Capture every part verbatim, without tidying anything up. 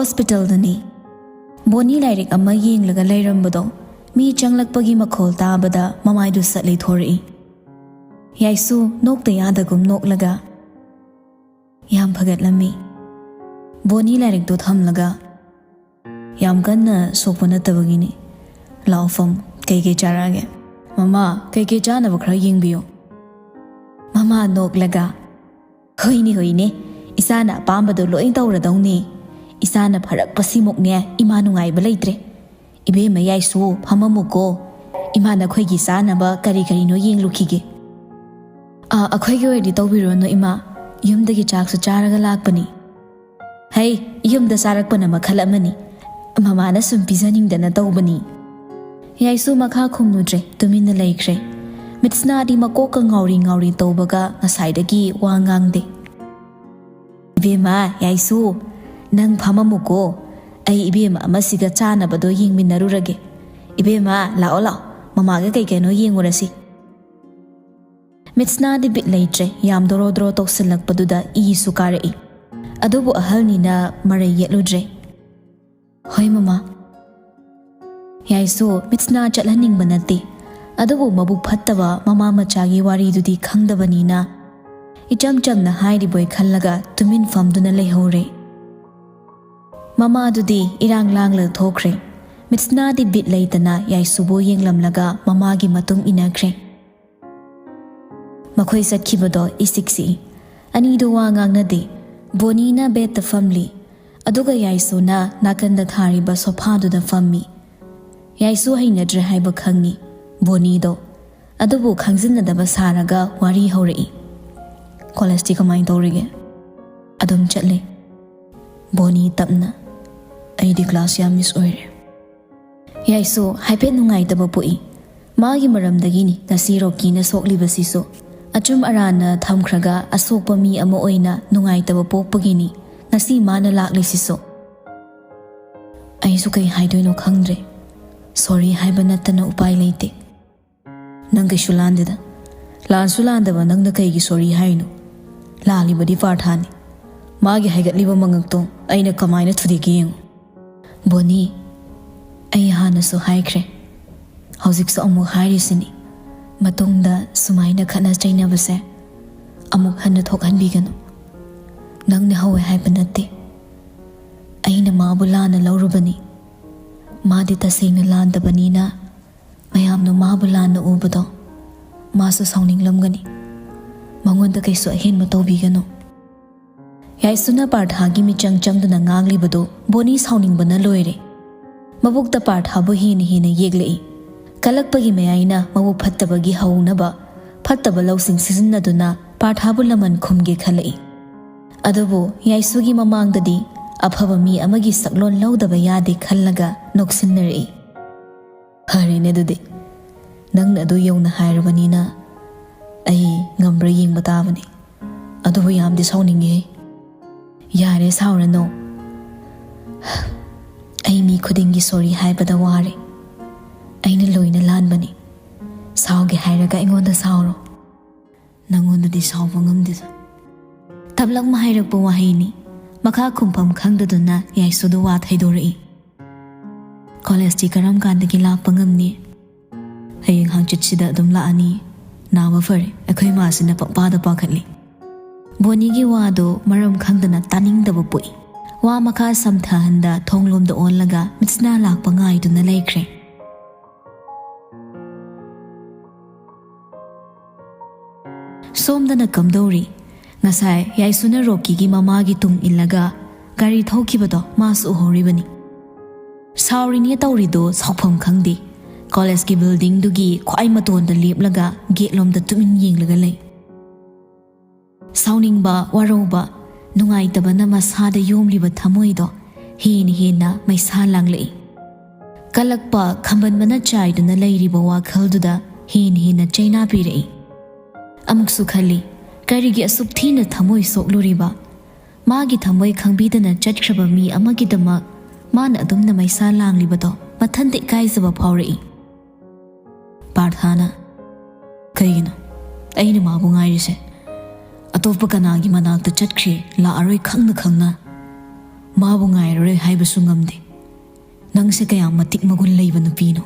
ꯍꯣꯁꯄꯤꯇꯥꯜꯗꯅꯤ꯫ ꯕꯣꯅꯤ ꯂꯥꯏꯔꯤꯛ ꯑꯃ ꯌꯦꯡꯂꯒ ꯂꯩꯔꯝꯕꯗꯣ ꯃꯤ ꯆꯪꯂꯛꯄꯒꯤ ꯃꯈꯣꯜ ꯇꯥꯕꯗ ꯃꯃꯥꯏꯗꯨ ꯁꯠ ꯂꯩꯊꯣꯔꯛꯏ꯫ ꯌꯥꯏꯁꯨ ꯅꯣꯛꯇ ꯌꯥꯗꯒꯨꯝ ꯅꯣꯛꯂꯒ, "ꯌꯥꯝ ꯐꯒꯠꯂꯝꯃꯤ꯫" ꯕꯣꯅꯤ ꯂꯥꯏꯔꯤꯛꯇꯨ ꯊꯝꯂꯒ, "ꯌꯥꯝ ꯀꯟꯅ ꯁꯣꯛꯄ ꯅꯠꯇꯕꯒꯤꯅꯤ꯫ ꯂꯥꯛꯑꯣ ꯐꯝ, ꯀꯩꯀꯩ ꯆꯥꯔꯛꯑꯒꯦ?" "ꯃꯃꯥ, ꯀꯩꯀꯩ ꯆꯥꯅꯕ ꯈꯔ ꯌꯦꯡꯕꯤꯌꯨ꯫" ꯃꯃꯥ ꯅꯣꯛꯂꯒ, "ꯍꯣꯏꯅꯦ, ꯍꯣꯏꯅꯦ, ꯏꯆꯥꯅ ꯑꯄꯥꯝꯕꯗꯣ ꯂꯣꯏ ꯇꯧꯔꯗꯧꯅꯤ꯫ ꯏꯆꯥꯅ ꯐꯔꯛꯄꯁꯤꯃꯨꯛꯅꯦ ꯏꯃꯥ ꯅꯨꯡꯉꯥꯏꯕ ꯂꯩꯇ꯭ꯔꯦ꯫ ꯏꯕꯦꯝꯃ ꯌꯥꯏꯁꯨ, ꯐꯝꯃꯝꯃꯨꯀꯣ꯫ ꯏꯃꯥ ꯅꯈꯣꯏꯒꯤ ꯆꯥꯅꯕ ꯀꯔꯤ ꯀꯔꯤꯅꯣ ꯌꯦꯡꯂꯨꯈꯤꯒꯦ꯫" "ꯑꯥ, ꯑꯩꯈꯣꯏꯒꯤ ꯑꯣꯏꯔꯗꯤ ꯇꯧꯕꯤꯔꯨꯔꯅꯨ ꯏꯃꯥ, ꯌꯨꯝꯗꯒꯤ ꯆꯥꯛꯁꯨ ꯆꯥꯔꯒ ꯂꯥꯛꯄꯅꯤ꯫" "ꯍꯩ, ꯌꯨꯝꯗ ꯆꯥꯔꯛꯄꯅ ꯃꯈꯜ ꯑꯃꯅꯤ꯫ ꯃꯃꯥꯅ ꯁꯨꯝ ꯄꯤꯖꯅꯤꯡꯗꯅ ꯇꯧꯕꯅꯤ꯫" ꯌꯥꯏꯁꯨ ꯃꯈꯥ ꯈꯨꯝꯂꯨꯗ꯭ꯔꯦ, ꯇꯨꯃꯤꯟꯅ ꯂꯩꯈ꯭ꯔꯦ꯫ ꯃꯤꯠꯁꯅꯥꯗꯤ ꯃꯀꯣꯛꯀ ꯉꯥꯎꯔꯤ ꯉꯥꯎꯔꯤ ꯇꯧꯕꯒ ꯉꯁꯥꯏꯗꯒꯤ ꯋꯥ ꯉꯥꯡꯗꯦ꯫ "ꯏꯕꯦꯝꯃ ꯌꯥꯏꯁꯨ, ꯅꯪ ꯐꯝꯃꯝꯃꯨꯀꯣ꯫ ꯑꯩ ꯏꯕꯦꯝꯃ ꯑꯃꯁꯤꯒ ꯆꯥꯅꯕꯗꯣ ꯌꯦꯡꯃꯤꯟꯅꯔꯨꯔꯒꯦ꯫ ꯏꯕꯦꯝꯃ, ꯂꯥꯛꯑꯣ ꯂꯥꯛꯑꯣ, ꯃꯃꯥꯒ ꯀꯩ ꯀꯩꯅꯣ ꯌꯦꯡꯉꯨꯔꯁꯤ꯫" ꯃꯤꯠꯁꯅꯥꯗꯤ ꯕꯤꯠ ꯂꯩꯇ꯭ꯔꯦ, ꯌꯥꯝ ꯗꯣꯔꯣ ꯗꯣꯔꯣ ꯇꯧꯁꯤꯜꯂꯛꯄꯗꯨꯗ ꯏꯁꯨ ꯀꯥꯔꯛꯏ꯫ ꯑꯗꯨꯕꯨ ꯑꯍꯜꯅꯤꯅ ꯃꯔꯩ ꯌꯦꯠꯂꯨꯗ꯭ꯔꯦ꯫ "ꯍꯣꯏ ꯃꯃꯥ꯫" ꯌꯥꯏꯁꯨ ꯃꯤꯠꯁꯅꯥ ꯆꯠꯍꯟꯅꯤꯡꯕ ꯅꯠꯇꯦ, ꯑꯗꯨꯕꯨ ꯃꯕꯨꯛ ꯐꯠꯇꯕ ꯃꯃꯥ ꯃꯆꯥꯒꯤ ꯋꯥꯔꯤꯗꯨꯗꯤ ꯈꯪꯗꯕꯅꯤꯅ ꯏꯆꯝ ꯆꯝꯅ ꯍꯥꯏꯔꯤꯕꯣꯏ ꯈꯜꯂꯒ ꯇꯨꯃꯤꯟ ꯐꯝꯗꯨꯅ ꯂꯩꯍꯧꯔꯦ꯫ ꯃꯃꯥꯗꯨꯗꯤ ꯏꯔꯥꯡ ꯂꯥꯡꯂ ꯊꯣꯛꯈ꯭ꯔꯦ꯫ ꯃꯤꯠꯁꯅꯥꯗꯤ ꯕꯤꯠ ꯂꯩꯇꯅ ꯌꯥꯏꯁꯨꯕꯨ ꯌꯦꯡꯂꯝꯂꯒ ꯃꯃꯥꯒꯤ ꯃꯇꯨꯡ ꯏꯟꯅꯈ꯭ꯔꯦ꯫ ꯃꯈꯣꯏ ꯆꯠꯈꯤꯕꯗꯣ ꯏꯁꯤꯛ ꯁꯤꯛꯏ꯫ ꯑꯅꯤꯗꯨ ꯋꯥ ꯉꯥꯡꯅꯗꯦ꯫ ꯕꯣꯅꯤꯅ ꯕꯦꯗꯇ ꯐꯝꯂꯤ, ꯑꯗꯨꯒ ꯌꯥꯏꯁꯨꯅ ꯅꯥꯀꯟꯗ ꯊꯥꯔꯤꯕ ꯁꯣꯐꯥꯗꯨꯗ ꯐꯝꯃꯤ꯫ ꯌꯥꯏꯁꯨ ꯍꯩꯅꯗ꯭ꯔꯦ ꯍꯥꯏꯕ ꯈꯪꯉꯤ ꯕꯣꯅꯤꯗꯣ, ꯑꯗꯨꯕꯨ ꯈꯪꯖꯤꯟꯅꯗꯕ ꯁꯥꯔꯒ ꯋꯥꯔꯤ ꯍꯧꯔꯛꯏ꯫ "ꯀꯣꯂꯦꯖꯇꯤ ꯀꯃꯥꯏꯅ ꯇꯧꯔꯤꯒꯦ?" "ꯑꯗꯨꯝ ꯆꯠꯂꯤ꯫" ꯕꯣꯅꯤ ꯇꯞꯅ, "ꯑꯩꯗꯤ ꯀ꯭ꯂꯥꯁ ꯌꯥꯝ ꯃꯤꯁ ꯑꯣꯏꯔꯦ꯫" ꯌꯥꯏꯁꯨ ꯍꯥꯏꯐꯦꯠ ꯅꯨꯡꯉꯥꯏꯇꯕ ꯄꯣꯛꯏ꯫ ꯃꯥꯒꯤ ꯃꯔꯝꯗꯒꯤꯅꯤ ꯉꯁꯤ ꯔꯣꯀꯤꯅ ꯁꯣꯛꯂꯤꯕꯁꯤꯁꯨ꯫ ꯑꯆꯨꯝ ꯑꯔꯥꯟꯅ ꯊꯝꯈ꯭ꯔꯒ ꯑꯁꯣꯛꯄ ꯃꯤ ꯑꯃ ꯑꯣꯏꯅ ꯅꯨꯡꯉꯥꯏꯇꯕ ꯄꯣꯛꯄꯒꯤꯅꯤ ꯉꯁꯤ ꯃꯥꯅ ꯂꯥꯛꯂꯤꯁꯤꯁꯨ꯫ "ꯑꯩꯁꯨ ꯀꯩ ꯍꯥꯏꯗꯣꯏꯅꯣ ꯈꯪꯗ꯭ꯔꯦ꯫ ꯁꯣꯔꯤ ꯍꯥꯏꯕ ꯅꯠꯇꯅ ꯎꯄꯥꯏ ꯂꯩꯇꯦ꯫" "ꯅꯪ ꯀꯩꯁꯨ ꯂꯥꯟꯗꯦꯗ꯫ ꯂꯥꯟꯁꯨ ꯂꯥꯟꯗꯕ ꯅꯪꯅ ꯀꯩꯒꯤ ꯁꯣꯔꯤ ꯍꯥꯏꯅꯣ? ꯂꯥꯜꯂꯤꯕꯗꯤ ꯄꯥꯔꯊꯥꯅꯤ꯫ ꯃꯥꯒꯤ ꯍꯥꯏꯒꯠꯂꯤꯕ ꯃꯉꯛꯇꯣ ꯑꯩꯅ ꯀꯃꯥꯏꯅ ꯊꯨꯗꯦꯛꯀꯦ ꯌꯦꯡꯉꯨ꯫ ꯕꯣꯅꯤ, ꯑꯩ ꯍꯥꯟꯅꯁꯨ ꯍꯥꯏꯈ꯭ꯔꯦ, ꯍꯧꯖꯤꯛꯁꯨ ꯑꯃꯨꯛ ꯍꯥꯏꯔꯤꯁꯤꯅꯤ, ꯃꯇꯨꯡꯗ ꯁꯨꯃꯥꯏꯅ ꯈꯠꯅ ꯆꯩꯅꯕꯁꯦ ꯑꯃꯨꯛ ꯍꯟꯅ ꯊꯣꯛꯍꯟꯕꯤꯒꯅꯨ꯫ ꯅꯪꯅ ꯍꯧꯋꯦ ꯍꯥꯏꯕ ꯅꯠꯇꯦ, ꯑꯩꯅ ꯃꯥꯕꯨ ꯂꯥꯟꯅ ꯂꯧꯔꯨꯕꯅꯤ꯫ ꯃꯥꯗꯤ ꯇꯁꯦꯡꯅ ꯂꯥꯟꯗꯕꯅꯤꯅ ꯃꯌꯥꯝꯅ ꯃꯥꯕꯨ ꯂꯥꯟꯅ ꯎꯕꯗꯣ ꯃꯥꯁꯨ ꯁꯥꯎꯅꯤꯡꯂꯝꯒꯅꯤ꯫ ꯃꯉꯣꯟꯗ ꯀꯩꯁꯨ ꯑꯍꯦꯟꯕ ꯇꯧꯕꯤꯒꯅꯨ꯫ ꯌꯥꯏꯁꯨꯅ ꯄꯥꯔꯊꯥꯒꯤ ꯃꯤꯆꯪ ꯆꯪꯗꯨꯅ ꯉꯥꯡꯂꯤꯕꯗꯨ ꯕꯣꯅꯤ ꯁꯥꯎꯅꯤꯡꯕꯅ ꯂꯣꯏꯔꯦ꯫ ꯃꯕꯨꯛꯇ ꯄꯥꯔꯊꯥꯕꯨ ꯍꯦꯟꯅ ꯍꯦꯟꯅ ꯌꯦꯛꯂꯛꯏ꯫ ꯀꯂꯛꯄꯒꯤ ꯃꯌꯥꯏꯅ ꯃꯕꯨꯛ ꯐꯠꯇꯕꯒꯤ ꯍꯧꯅꯕ ꯐꯠꯇꯕ ꯂꯧꯁꯤꯡ ꯁꯤꯖꯤꯟꯅꯗꯨꯅ ꯄꯥꯔꯊꯥꯕꯨ ꯂꯃꯟ ꯈꯨꯝꯒꯦ ꯈꯜꯂꯛꯏ꯫ ꯑꯗꯨꯕꯨ ꯌꯥꯏꯁꯨꯒꯤ ꯃꯃꯥꯡꯗꯗꯤ ꯑꯐꯕ ꯃꯤ ꯑꯃꯒꯤ ꯁꯛꯂꯣꯟ ꯂꯧꯗꯕ ꯌꯥꯗꯦ ꯈꯜꯂꯒ ꯅꯣꯛꯁꯤꯟꯅꯔꯛꯏ꯫ "ꯐꯔꯦꯅꯦ ꯑꯗꯨꯗꯤ, ꯅꯪꯅ ꯑꯗꯨ ꯌꯧꯅ ꯍꯥꯏꯔꯕꯅꯤꯅ ꯑꯩ ꯉꯝꯕ꯭ꯔꯥ ꯌꯦꯡꯕ ꯇꯥꯕꯅꯤ꯫ ꯑꯗꯨꯕꯨ ꯌꯥꯝꯗꯤ ꯁꯥꯎꯅꯤꯡꯉꯦ꯫" "ꯌꯥꯔꯦ, ꯁꯥꯎꯔꯅꯨ꯫ ꯑꯩ ꯃꯤ ꯈꯨꯗꯤꯡꯒꯤ ꯁꯣꯔꯤ ꯍꯥꯏꯕꯗ ꯋꯥꯔꯦ꯫ ꯑꯩꯅ ꯂꯣꯏꯅ ꯂꯥꯟꯕꯅꯤ꯫ ꯁꯥꯎꯒꯦ ꯍꯥꯏꯔꯒ ꯑꯩꯉꯣꯟꯗ ꯁꯥꯎꯔꯣ꯫ ꯅꯪꯉꯣꯟꯗꯗꯤ ꯁꯥꯎꯕ ꯉꯝꯗꯦꯗ꯫" ꯇꯞꯂꯞꯅ ꯍꯥꯏꯔꯛꯄ ꯋꯥꯍꯩꯅꯤ꯫ ꯃꯈꯥ ꯈꯨꯝꯐꯝ ꯈꯪꯗꯗꯨꯅ ꯌꯥꯏꯁꯨꯗ ꯋꯥ ꯊꯩꯗꯣꯔꯛꯏ꯫ "ꯀꯣꯂꯦꯖꯇꯤ ꯀꯔꯝ ꯀꯥꯟꯗꯒꯤ ꯂꯥꯛꯄ ꯉꯝꯅꯤ?" "ꯍꯌꯦꯡ ꯍꯪꯆꯤꯠꯁꯤꯗ ꯑꯗꯨꯝ ꯂꯥꯛꯑꯅꯤ꯫ ꯅꯥꯕ ꯐꯔꯦ꯫" ꯑꯩꯈꯣꯏ ꯃꯥꯁꯤꯅ ꯄꯪꯄꯥꯗ ꯄꯥꯈꯠꯂꯤ꯫ ꯕꯣꯅꯤꯒꯤ ꯋꯥꯗꯣ ꯃꯔꯝ ꯈꯪꯗꯅ ꯇꯥꯅꯤꯡꯗꯕ ꯄꯣꯛꯏ꯫ ꯋꯥ ꯃꯈꯥ ꯁꯝꯊꯍꯟꯗ ꯊꯣꯡꯂꯣꯝꯗ ꯑꯣꯜꯂꯒ ꯃꯤꯠꯁꯅꯥ ꯂꯥꯛꯄ ꯉꯥꯏꯗꯨꯅ ꯂꯩꯈ꯭ꯔꯦ꯫ ꯁꯣꯝꯗꯅ ꯀꯝꯗꯧꯔꯤ? ꯉꯁꯥꯏ ꯌꯥꯏꯁꯨꯅ ꯔꯣꯀꯤꯒꯤ ꯃꯃꯥꯒꯤ ꯇꯨꯡ ꯏꯜꯂꯒ ꯒꯥꯔꯤ ꯊꯧꯈꯤꯕꯗꯣ ꯃꯥꯁꯨ ꯎꯍꯧꯔꯤꯕꯅꯤ꯫ ꯁꯥꯎꯔꯤꯅꯦ ꯇꯧꯔꯤꯗꯣ ꯁꯥꯎꯐꯝ ꯈꯪꯗꯦ꯫ ꯀꯣꯂꯦꯖꯀꯤ ꯕꯤꯜꯗꯤꯡꯗꯨꯒꯤ ꯈ꯭ꯋꯥꯏ ꯃꯇꯣꯟꯗ ꯂꯦꯞꯂꯒ ꯒꯦꯠꯂꯣꯝꯗ ꯇꯨꯃꯤꯟ ꯌꯦꯡꯂꯒ ꯂꯩ꯫ ꯁꯥꯎꯅꯤꯡꯕ, ꯋꯥꯔꯧꯕ, ꯅꯨꯡꯉꯥꯏꯇꯕꯅ ꯃꯁꯥꯗ ꯌꯣꯝꯂꯤꯕ ꯊꯃꯣꯏꯗꯣ ꯍꯦꯟꯅ ꯍꯦꯟꯅ ꯃꯩꯁꯥ ꯂꯥꯡꯂꯛꯏ꯫ ꯀꯜꯂꯛꯄ, ꯈꯝꯕꯟꯕꯅ ꯆꯥꯏꯗꯨꯅ ꯂꯩꯔꯤꯕ ꯋꯥꯈꯜꯗꯨꯗ ꯍꯦꯟꯅ ꯍꯦꯟꯅ ꯆꯩꯅꯥ ꯄꯤꯔꯛꯏ꯫ ꯑꯃꯨꯛꯁꯨ ꯈꯜꯂꯤ, ꯀꯔꯤꯒꯤ ꯑꯁꯨꯛ ꯊꯤꯅ ꯊꯃꯣꯏ ꯁꯣꯛꯂꯨꯔꯤꯕ? ꯃꯥꯒꯤ ꯊꯃꯣꯏ ꯈꯪꯕꯤꯗꯅ ꯆꯠꯈ꯭ꯔꯕ ꯃꯤ ꯑꯃꯒꯤꯗꯃꯛ ꯃꯥꯅ ꯑꯗꯨꯝꯅ ꯃꯩꯁꯥ ꯂꯥꯡꯂꯤꯕꯗꯣ ꯃꯊꯟꯇ ꯏꯀꯥꯏꯖꯕ ꯐꯥꯎꯔꯛꯏ꯫ ꯄꯥꯔꯊꯥꯅ, "ꯀꯩꯒꯤꯅꯣ? ꯑꯩꯅ ꯃꯥꯕꯨ ꯉꯥꯏꯔꯤꯁꯦ꯫ ꯑꯇꯣꯞꯄ ꯀꯅꯥꯒꯤ ꯃꯅꯥꯛꯇ ꯆꯠꯈ꯭ꯔꯦ, ꯂꯥꯛꯑꯔꯣꯏ ꯈꯪꯅ ꯈꯪꯅ?" ꯃꯥꯕꯨ ꯉꯥꯏꯔꯔꯣꯏ ꯍꯥꯏꯕꯁꯨ ꯉꯝꯗꯦ꯫ ꯅꯪꯁꯦ ꯀꯌꯥꯝ ꯃꯇꯤꯛ ꯃꯒꯨꯟ ꯂꯩꯕ ꯅꯨꯄꯤꯅꯣ?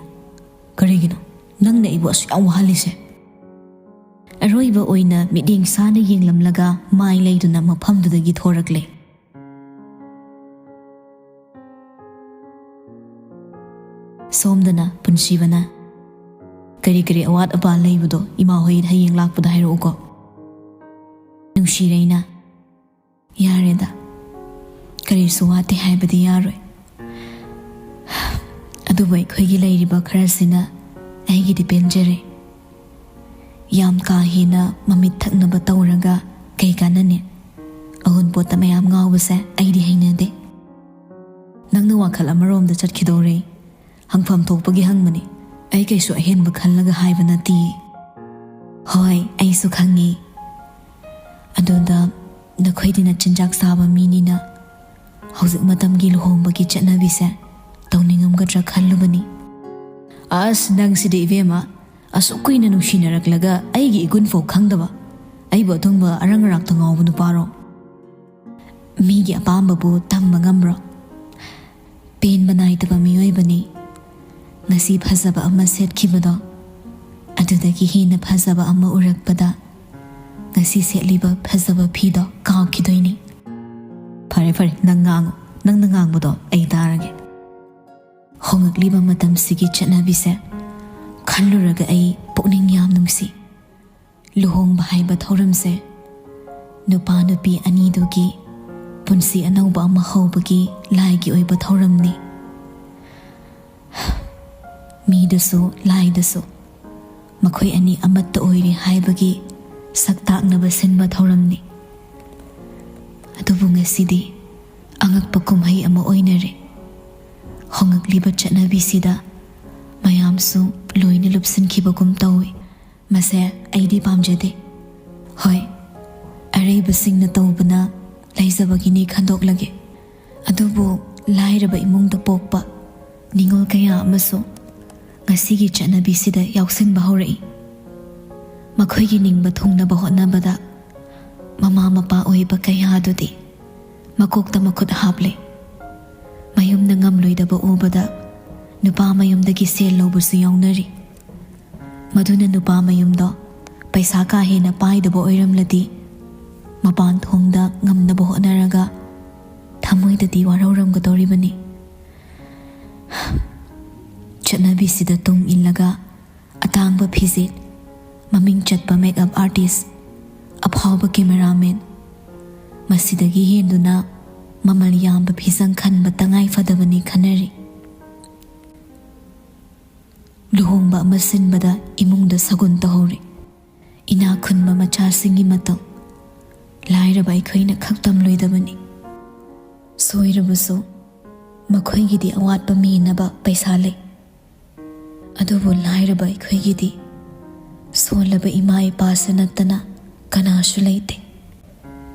ꯀꯔꯤꯒꯤꯅꯣ ꯅꯪꯅ ꯑꯩꯕꯨ ꯑꯁꯨꯛ ꯌꯥꯝ ꯋꯥꯍꯜꯂꯤꯁꯦ? ꯑꯔꯣꯏꯕ ꯑꯣꯏꯅ ꯃꯤꯠꯌꯦꯡ ꯁꯥꯅ ꯌꯦꯡꯂꯝꯂꯒ ꯃꯥꯏ ꯂꯩꯗꯨꯅ ꯃꯐꯝꯗꯨꯗꯒꯤ ꯊꯣꯔꯛꯂꯦ꯫ ꯁꯣꯝꯗꯅ ꯄꯨꯟꯁꯤꯕꯅ, "ꯀꯔꯤ ꯀꯔꯤ ꯑꯋꯥꯠ ꯑꯄꯥ ꯂꯩꯕꯗꯣ ꯏꯃꯥ ꯍꯣꯏ ꯍꯌꯦꯡ ꯂꯥꯛꯄꯗ ꯍꯥꯏꯔꯛꯎꯀꯣ?" ꯅꯨꯡꯁꯤꯔꯩꯅ, "ꯌꯥꯔꯦꯗ, ꯀꯔꯤꯁꯨ ꯋꯥꯠꯇꯦ ꯍꯥꯏꯕꯗꯤ ꯌꯥꯔꯣꯏ꯫ ꯑꯗꯨꯕꯨ ꯑꯩꯈꯣꯏꯒꯤ ꯂꯩꯔꯤꯕ ꯈꯔꯁꯤꯅ ꯑꯩꯒꯤꯗꯤ ꯄꯦꯟꯖꯔꯦ꯫ ꯌꯥꯝ ꯀꯥ ꯍꯦꯟꯅ ꯃꯃꯤꯠ ꯊꯛꯅꯕ ꯇꯧꯔꯒ ꯀꯩ ꯀꯥꯟꯅꯅꯤ? ꯑꯍꯨꯟꯄꯣꯠꯇ ꯃꯌꯥꯝ ꯉꯥꯎꯕꯁꯦ ꯑꯩꯗꯤ ꯍꯩꯅꯗꯦ꯫ ꯅꯪꯅ ꯋꯥꯈꯜ ꯑꯃꯔꯣꯝꯗ ꯆꯠꯈꯤꯗꯧꯔꯦ꯫ ꯍꯪꯐꯝ ꯊꯣꯛꯄꯒꯤ ꯍꯪꯕꯅꯤ꯫ ꯑꯩ ꯀꯩꯁꯨ ꯑꯍꯦꯟꯕ ꯈꯜꯂꯒ ꯍꯥꯏꯕ ꯅꯠꯇꯤꯌꯦ꯫" "ꯍꯣꯏ, ꯑꯩꯁꯨ ꯈꯪꯉꯤ꯫ ꯑꯗꯨꯗ ꯅꯈꯣꯏꯗꯤ ꯅꯆꯤꯟꯖꯥꯛ ꯆꯥꯕ ꯃꯤꯅꯤꯅ ꯍꯧꯖꯤꯛ ꯃꯇꯝꯒꯤ ꯂꯨꯍꯣꯡꯕꯒꯤ ꯆꯠꯅꯕꯤꯁꯦ ꯇꯧꯅꯤꯡꯉꯝꯒꯗ꯭ꯔꯥ ꯈꯜꯂꯨꯕꯅꯤ꯫" "ꯑꯁ, ꯅꯪꯁꯤꯗꯤ ꯏꯕꯦꯝꯃ, ꯑꯁꯨꯛ ꯀꯨꯏꯅ ꯅꯨꯡꯁꯤꯅꯔꯛꯂꯒ ꯑꯩꯒꯤ ꯏꯒꯨꯟ ꯐꯥꯎ ꯈꯪꯗꯕ, ꯑꯩꯕꯨ ꯑꯗꯨꯝꯕ ꯑꯔꯪ ꯑꯔꯥꯛꯇ ꯉꯥꯎꯕ ꯅꯨꯄꯥꯔꯣ?" "ꯃꯤꯒꯤ ꯑꯄꯥꯝꯕꯕꯨ ꯇꯝꯕ ꯉꯝꯕ꯭ꯔꯣ? ꯄꯦꯟꯕ ꯅꯥꯏꯗꯕ ꯃꯤꯑꯣꯏꯕꯅꯤ꯫ ꯉꯁꯤ ꯐꯖꯕ ꯑꯃ ꯁꯦꯠꯈꯤꯕꯗꯣ, ꯑꯗꯨꯗꯒꯤ ꯍꯦꯟꯅ ꯐꯖꯕ ꯑꯃ ꯎꯔꯛꯄꯗ ꯉꯁꯤ ꯁꯦꯠꯂꯤꯕ ꯐꯖꯕ ꯐꯤꯗꯣ ꯀꯥꯎꯈꯤꯗꯣꯏꯅꯤ꯫" "ꯐꯔꯦ, ꯐꯔꯦ, ꯅꯪ ꯉꯥꯡꯉꯨ꯫ ꯅꯪꯅ ꯉꯥꯡꯕꯗꯣ ꯑꯩ ꯇꯥꯔꯒꯦ꯫" ꯍꯣꯡꯂꯛꯂꯤꯕ ꯃꯇꯝꯁꯤꯒꯤ ꯆꯠꯅꯕꯤꯁꯦ ꯈꯜꯂꯨꯔꯒ ꯑꯩ ꯄꯨꯛꯅꯤꯡ ꯌꯥꯝ ꯅꯨꯡꯁꯤ꯫ ꯂꯨꯍꯣꯡꯕ ꯍꯥꯏꯕ ꯊꯧꯔꯝꯁꯦ ꯅꯨꯄꯥ ꯅꯨꯄꯤ ꯑꯅꯤꯗꯨꯒꯤ ꯄꯨꯟꯁꯤ ꯑꯅꯧꯕ ꯑꯃ ꯍꯧꯕꯒꯤ ꯂꯥꯏꯒꯤ ꯑꯣꯏꯕ ꯊꯧꯔꯝꯅꯤ꯫ ꯃꯤꯗꯁꯨ ꯂꯥꯏꯗꯁꯨ ꯃꯈꯣꯏ ꯑꯅꯤ ꯑꯃꯠꯇ ꯑꯣꯏꯔꯦ ꯍꯥꯏꯕꯒꯤ ꯁꯛ ꯇꯥꯛꯅꯕ ꯁꯤꯟꯕ ꯊꯧꯔꯝꯅꯤ꯫ ꯑꯗꯨꯕꯨ ꯉꯁꯤꯗꯤ ꯑꯉꯛꯄ ꯀꯨꯝꯍꯩ ꯑꯃ ꯑꯣꯏꯅꯔꯦ꯫ ꯍꯣꯡꯂꯛꯂꯤꯕ ꯆꯠꯅꯕꯤꯁꯤꯗ ꯃꯌꯥꯝꯁꯨ ꯂꯣꯏꯅ ꯂꯨꯞꯁꯤꯟꯈꯤꯕꯒꯨꯝ ꯇꯧꯏ꯫ ꯃꯁꯦ ꯑꯩꯗꯤ ꯄꯥꯝꯖꯗꯦ꯫ ꯍꯣꯏ, ꯑꯔꯩꯕꯁꯤꯡꯅ ꯇꯧꯕꯅ ꯂꯩꯖꯕꯒꯤꯅꯤ ꯈꯟꯗꯣꯛꯂꯒꯦ꯫ ꯑꯗꯨꯕꯨ ꯂꯥꯏꯔꯕ ꯏꯃꯨꯡꯗ ꯄꯣꯛꯄ ꯅꯤꯉꯣꯜ ꯀꯌꯥ ꯑꯃꯁꯨ ꯉꯁꯤꯒꯤ ꯆꯠꯅꯕꯤꯁꯤꯗ ꯌꯥꯎꯁꯤꯟꯕ ꯍꯧꯔꯛꯏ꯫ ꯃꯈꯣꯏꯒꯤ ꯅꯤꯡꯕ ꯊꯨꯡꯅꯕ ꯍꯣꯠꯅꯕꯗ ꯃꯃꯥ ꯃꯄꯥ ꯑꯣꯏꯕ ꯀꯌꯥ ꯑꯗꯨꯗꯤ ꯃꯀꯣꯛꯇ ꯃꯈꯨꯠ ꯍꯥꯞꯂꯦ꯫ ꯃꯌꯨꯝꯗ ꯉꯝꯂꯣꯏꯗꯕ ꯎꯕꯗ ꯅꯨꯄꯥ ꯃꯌꯨꯝꯗꯒꯤ ꯁꯦꯜ ꯂꯧꯕꯁꯨ ꯌꯥꯎꯅꯔꯤ꯫ ꯃꯗꯨꯅ ꯅꯨꯄꯥ ꯃꯌꯨꯝꯗꯣ ꯄꯩꯁꯥ ꯀꯥ ꯍꯦꯟꯅ ꯄꯥꯏꯗꯕ ꯑꯣꯏꯔꯝꯂꯗꯤ, ꯃꯄꯥꯟ ꯊꯣꯡꯗ ꯉꯝꯅꯕ ꯍꯣꯠꯅꯔꯒ ꯊꯃꯣꯏꯗꯗꯤ ꯋꯥꯔꯧꯔꯝꯒꯗꯧꯔꯤꯕꯅꯤ꯫ ꯆꯠꯅꯕꯤꯁꯤꯗ ꯇꯨꯡ ꯏꯜꯂꯒ ꯑꯇꯥꯡꯕ ꯐꯤꯖꯦꯠ, ꯃꯃꯤꯡ ꯆꯠꯄ ꯃꯦꯀꯞ ꯑꯥꯔꯇꯤꯁ, ꯑꯐꯥꯎꯕ ꯀꯦꯃꯦꯔꯥꯃꯦꯟ, ꯃꯁꯤꯗꯒꯤ ꯍꯦꯟꯗꯨꯅ ꯃꯃꯜ ꯌꯥꯝꯕ ꯐꯤꯖꯪ ꯈꯟꯕ ꯇꯉꯥꯏ ꯐꯗꯕꯅꯤ ꯈꯟꯅꯔꯤ꯫ ꯂꯨꯍꯣꯡꯕ ꯑꯃ ꯁꯤꯟꯕꯗ ꯏꯃꯨꯡꯗ ꯁꯒꯨꯟ ꯇꯧꯍꯧꯔꯤ꯫ ꯏꯅꯥꯛ ꯈꯨꯟꯕ ꯃꯆꯥꯁꯤꯡꯒꯤ ꯃꯇꯧ ꯂꯥꯏꯔꯕ ꯑꯩꯈꯣꯏꯅ ꯈꯛ ꯇꯝꯂꯣꯏꯗꯕꯅꯤ꯫ ꯁꯣꯏꯔꯕꯁꯨ ꯃꯈꯣꯏꯒꯤꯗꯤ ꯑꯋꯥꯠꯄ ꯃꯦꯟꯅꯕ ꯄꯩꯁꯥ ꯂꯩ꯫ ꯑꯗꯨꯕꯨ ꯂꯥꯏꯔꯕ ꯑꯩꯈꯣꯏꯒꯤꯗꯤ ꯁꯣꯜꯂꯕ ꯏꯃꯥ ꯏꯄꯥꯁꯨ ꯅꯠꯇꯅ ꯀꯅꯥꯁꯨ ꯂꯩꯇꯦ꯫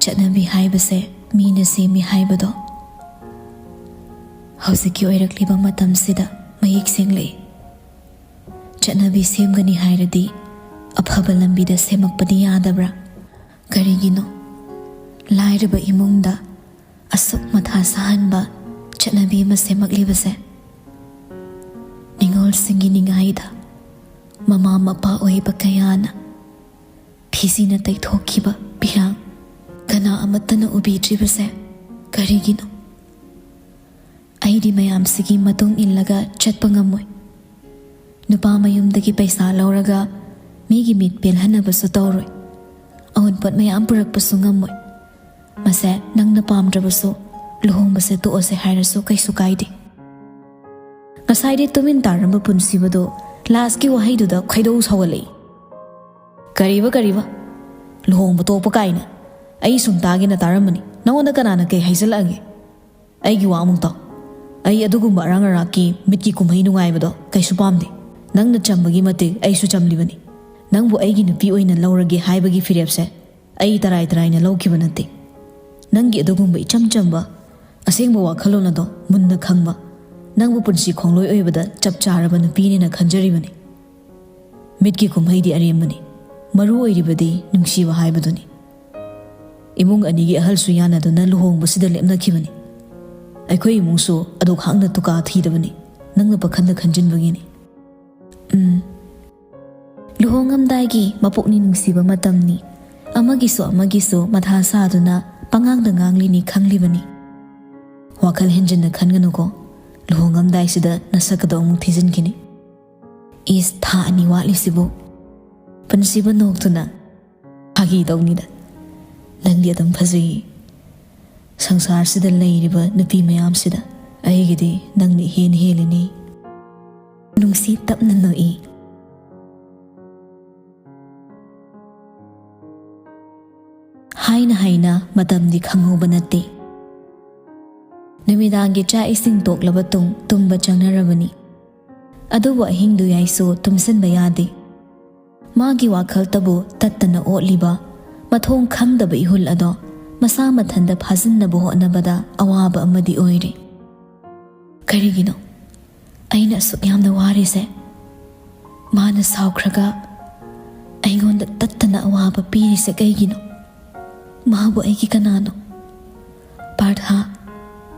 ꯆꯠꯅꯕꯤ ꯍꯥꯏꯕꯁꯦ ꯃꯤꯅ ꯁꯦꯝꯃꯤ ꯍꯥꯏꯕꯗꯣ ꯍꯧꯖꯤꯛꯀꯤ ꯑꯣꯏꯔꯛꯂꯤꯕ ꯃꯇꯝꯁꯤꯗ ꯃꯌꯦꯛ ꯁꯦꯡꯂꯛꯏ꯫ ꯆꯠꯅꯕꯤ ꯁꯦꯝꯒꯅꯤ ꯍꯥꯏꯔꯗꯤ ꯑꯐꯕ ꯂꯝꯕꯤꯗ ꯁꯦꯝꯃꯛꯄꯗꯤ ꯌꯥꯗꯕ꯭ꯔꯥ? ꯀꯔꯤꯒꯤꯅꯣ ꯂꯥꯏꯔꯕ ꯏꯃꯨꯡꯗ ꯑꯁꯨꯛ ꯃꯊꯥ ꯁꯥꯍꯟꯕ ꯆꯠꯅꯕꯤ ꯑꯃ ꯁꯦꯝꯃꯛꯂꯤꯕꯁꯦ? ꯅꯤꯉꯣꯜꯁꯤꯡꯒꯤ ꯅꯤꯡꯉꯥꯏꯗ ꯃꯃꯥ ꯃꯄꯥ ꯑꯣꯏꯕ ꯀꯌꯥꯅ ꯐꯤꯖꯤꯅ ꯇꯩꯊꯣꯛꯈꯤꯕ ꯄꯤꯔꯥꯡ ꯀꯅꯥ ꯑꯃꯠꯇꯅ ꯎꯕꯤꯗ꯭ꯔꯤꯕꯁꯦ ꯀꯔꯤꯒꯤꯅꯣ? ꯑꯩꯗꯤ ꯃꯌꯥꯝꯁꯤꯒꯤ ꯃꯇꯨꯡ ꯏꯜꯂꯒ ꯆꯠꯄ ꯉꯝꯃꯣꯏ꯫ ꯅꯨꯄꯥ ꯃꯌꯨꯝꯗꯒꯤ ꯄꯩꯁꯥ ꯂꯧꯔꯒ ꯃꯤꯒꯤ ꯃꯤꯠ ꯄꯦꯜꯍꯟꯅꯕꯁꯨ ꯇꯧꯔꯣꯏ꯫ ꯑꯎꯟꯄꯣꯠ ꯃꯌꯥꯝ ꯄꯨꯔꯛꯄꯁꯨ ꯉꯝꯃꯣꯏ꯫ ꯃꯁꯦ ꯅꯪꯅ ꯄꯥꯝꯗ꯭ꯔꯕꯁꯨ ꯂꯨꯍꯣꯡꯕꯁꯦ ꯇꯣꯛꯑꯁꯦ ꯍꯥꯏꯔꯁꯨ ꯀꯩꯁꯨ ꯀꯥꯏꯗꯦ꯫ ꯉꯁꯥꯏꯗꯤ ꯇꯨꯃꯤꯟ ꯇꯥꯔꯝꯕ ꯄꯨꯟꯁꯤꯕꯗꯣ ꯂꯥꯁꯀꯤ ꯋꯥꯍꯩꯗꯨꯗ ꯈꯣꯏꯗꯧ ꯁꯥꯎꯒꯠꯂꯛꯏ꯫ "ꯀꯔꯤꯕ, ꯀꯔꯤꯕ? ꯂꯨꯍꯣꯡꯕ ꯇꯣꯛꯄ ꯀꯥꯏꯅ? ꯑꯩ ꯁꯨꯝ ꯇꯥꯒꯦꯅ ꯇꯥꯔꯝꯕꯅꯤ꯫ ꯅꯉꯣꯟꯗ ꯀꯅꯥꯅ ꯀꯩ ꯍꯥꯏꯖꯜꯂꯛꯑꯒꯦ? ꯑꯩꯒꯤ ꯋꯥ ꯑꯃꯨꯛ ꯇꯥꯎ꯫ ꯑꯩ ꯑꯗꯨꯒꯨꯝꯕ ꯑꯔꯥꯡ ꯑꯔꯥꯛꯀꯤ ꯃꯤꯠꯀꯤ ꯀꯨꯝꯍꯩ ꯅꯨꯡꯉꯥꯏꯕꯗꯣ ꯀꯩꯁꯨ ꯄꯥꯝꯗꯦ꯫ ꯅꯪꯅ ꯆꯝꯕꯒꯤ ꯃꯇꯤꯛ ꯑꯩꯁꯨ ꯆꯝꯂꯤꯕꯅꯤ꯫ ꯅꯪꯕꯨ ꯑꯩꯒꯤ ꯅꯨꯄꯤ ꯑꯣꯏꯅ ꯂꯧꯔꯒꯦ ꯍꯥꯏꯕꯒꯤ ꯐꯤꯔꯦꯞꯁꯦ ꯑꯩ ꯇꯔꯥꯏ ꯇꯔꯥꯏꯅ ꯂꯧꯈꯤꯕ ꯅꯠꯇꯦ꯫ ꯅꯪꯒꯤ ꯑꯗꯨꯒꯨꯝꯕ ꯏꯆꯝ ꯆꯝꯕ, ꯑꯁꯦꯡꯕ ꯋꯥꯈꯜꯂꯣꯟ ꯑꯗꯣ ꯃꯨꯟꯅ ꯈꯪꯕ, ꯅꯪꯕꯨ ꯄꯨꯟꯁꯤ ꯈꯣꯡꯂꯣꯏ ꯑꯣꯏꯕꯗ ꯆꯞ ꯆꯥꯔꯕ ꯅꯨꯄꯤꯅꯦꯅ ꯈꯟꯖꯔꯤꯕꯅꯤ꯫ ꯃꯤꯠꯀꯤ ꯀꯨꯝꯍꯩꯗꯤ ꯑꯔꯦꯝꯕꯅꯤ, ꯃꯔꯨ ꯑꯣꯏꯔꯤꯕꯗꯤ ꯅꯨꯡꯁꯤꯕ ꯍꯥꯏꯕꯗꯨꯅꯤ"꯫ ꯏꯃꯨꯡ ꯑꯅꯤꯒꯤ ꯑꯍꯜꯁꯨ ꯌꯥꯅꯗꯨꯅ ꯂꯨꯍꯣꯡꯕꯁꯤꯗ ꯂꯦꯞꯅꯈꯤꯕꯅꯤ꯫ ꯑꯩꯈꯣꯏ ꯏꯃꯨꯡꯁꯨ ꯑꯗꯨꯛ ꯍꯥꯛꯅ ꯇꯨꯀꯥ ꯊꯤꯗꯕꯅꯤ꯫ ꯅꯪꯅ ꯄꯥꯈꯟꯗ ꯈꯟꯖꯤꯟꯕꯒꯤꯅꯤ꯫ ꯎꯝ꯫ ꯂꯨꯍꯣꯡꯉꯝꯗꯥꯏꯒꯤ ꯃꯄꯣꯛꯅꯤ, ꯅꯨꯡꯁꯤꯕ ꯃꯇꯝꯅꯤ꯫ ꯑꯃꯒꯤꯁꯨ ꯑꯃꯒꯤꯁꯨ ꯃꯊꯥ ꯁꯥꯗꯨꯅ ꯄꯉꯥꯡꯗ ꯉꯥꯡꯂꯤꯅꯤ ꯈꯪꯂꯤꯕꯅꯤ꯫ ꯋꯥꯈꯜ ꯍꯦꯟꯖꯤꯟꯅ ꯈꯟꯒꯅꯨꯀꯣ꯫ ꯂꯨꯍꯣꯡꯉꯝꯗꯥꯏꯁꯤꯗ ꯅꯁꯛꯀꯗꯣ ꯑꯃꯨꯛ ꯊꯤꯖꯤꯟꯈꯤꯅꯤ꯫ ꯏꯁ, ꯊꯥ ꯑꯅꯤ ꯋꯥꯠꯂꯤꯁꯤꯕꯨ? ꯄꯨꯟꯁꯤꯕ ꯅꯣꯛꯇꯨꯅ, ꯐꯥꯒꯤ ꯇꯧꯅꯤꯗ꯫ ꯅꯪꯗꯤ ꯑꯗꯨꯝ ꯐꯖꯩ꯫ ꯁꯪꯁꯥꯔꯁꯤꯗ ꯂꯩꯔꯤꯕ ꯅꯨꯄꯤ ꯃꯌꯥꯝꯁꯤꯗ ꯑꯩꯒꯤꯗꯤ ꯅꯪꯅ ꯏꯍꯦꯟ ꯍꯦꯜꯂꯤꯅꯤ꯫ ꯅꯨꯡꯁꯤ ꯇꯞꯅ ꯅꯣꯛꯏ꯫ ꯍꯥꯏꯅ ꯍꯥꯏꯅ ꯃꯇꯝꯗꯤ ꯈꯪꯍꯧꯕ ꯅꯠꯇꯦ꯫ ꯅꯨꯃꯤꯗꯥꯡꯒꯤ ꯆꯥꯛ ꯏꯁꯤꯡ ꯇꯣꯛꯂꯕ ꯇꯨꯡ ꯇꯨꯝꯕ ꯆꯪꯅꯔꯕꯅꯤ꯫ ꯑꯗꯨꯕꯨ ꯑꯍꯤꯡꯗꯨ ꯌꯥꯏꯁꯨ ꯇꯨꯝꯁꯤꯟꯕ ꯌꯥꯗꯦ꯫ ꯃꯥꯒꯤ ꯋꯥꯈꯜꯇꯕꯨ ꯇꯠꯇꯅ ꯑꯣꯠꯂꯤꯕ ꯃꯊꯣꯡ ꯈꯪꯗꯕ ꯏꯍꯨꯜ ꯑꯗꯣ ꯃꯁꯥ ꯃꯊꯟꯇ ꯐꯥꯖꯤꯟꯅꯕ ꯍꯣꯠꯅꯕꯗ ꯑꯋꯥꯕ ꯑꯃꯗꯤ ꯑꯣꯏꯔꯤ꯫ ꯀꯔꯤꯒꯤꯅꯣ ꯑꯩꯅ ꯑꯁꯨꯛ ꯌꯥꯝꯅ ꯋꯥꯔꯤꯁꯦ? ꯃꯥꯅ ꯁꯥꯎꯈ꯭ꯔꯒ ꯑꯩꯉꯣꯟꯗ ꯇꯠꯇꯅ ꯑꯋꯥꯕ ꯄꯤꯔꯤꯁꯦ ꯀꯩꯒꯤꯅꯣ? ꯃꯥꯕꯨ ꯑꯩꯒꯤ ꯀꯅꯥꯅꯣ? ꯄꯥꯔꯊ,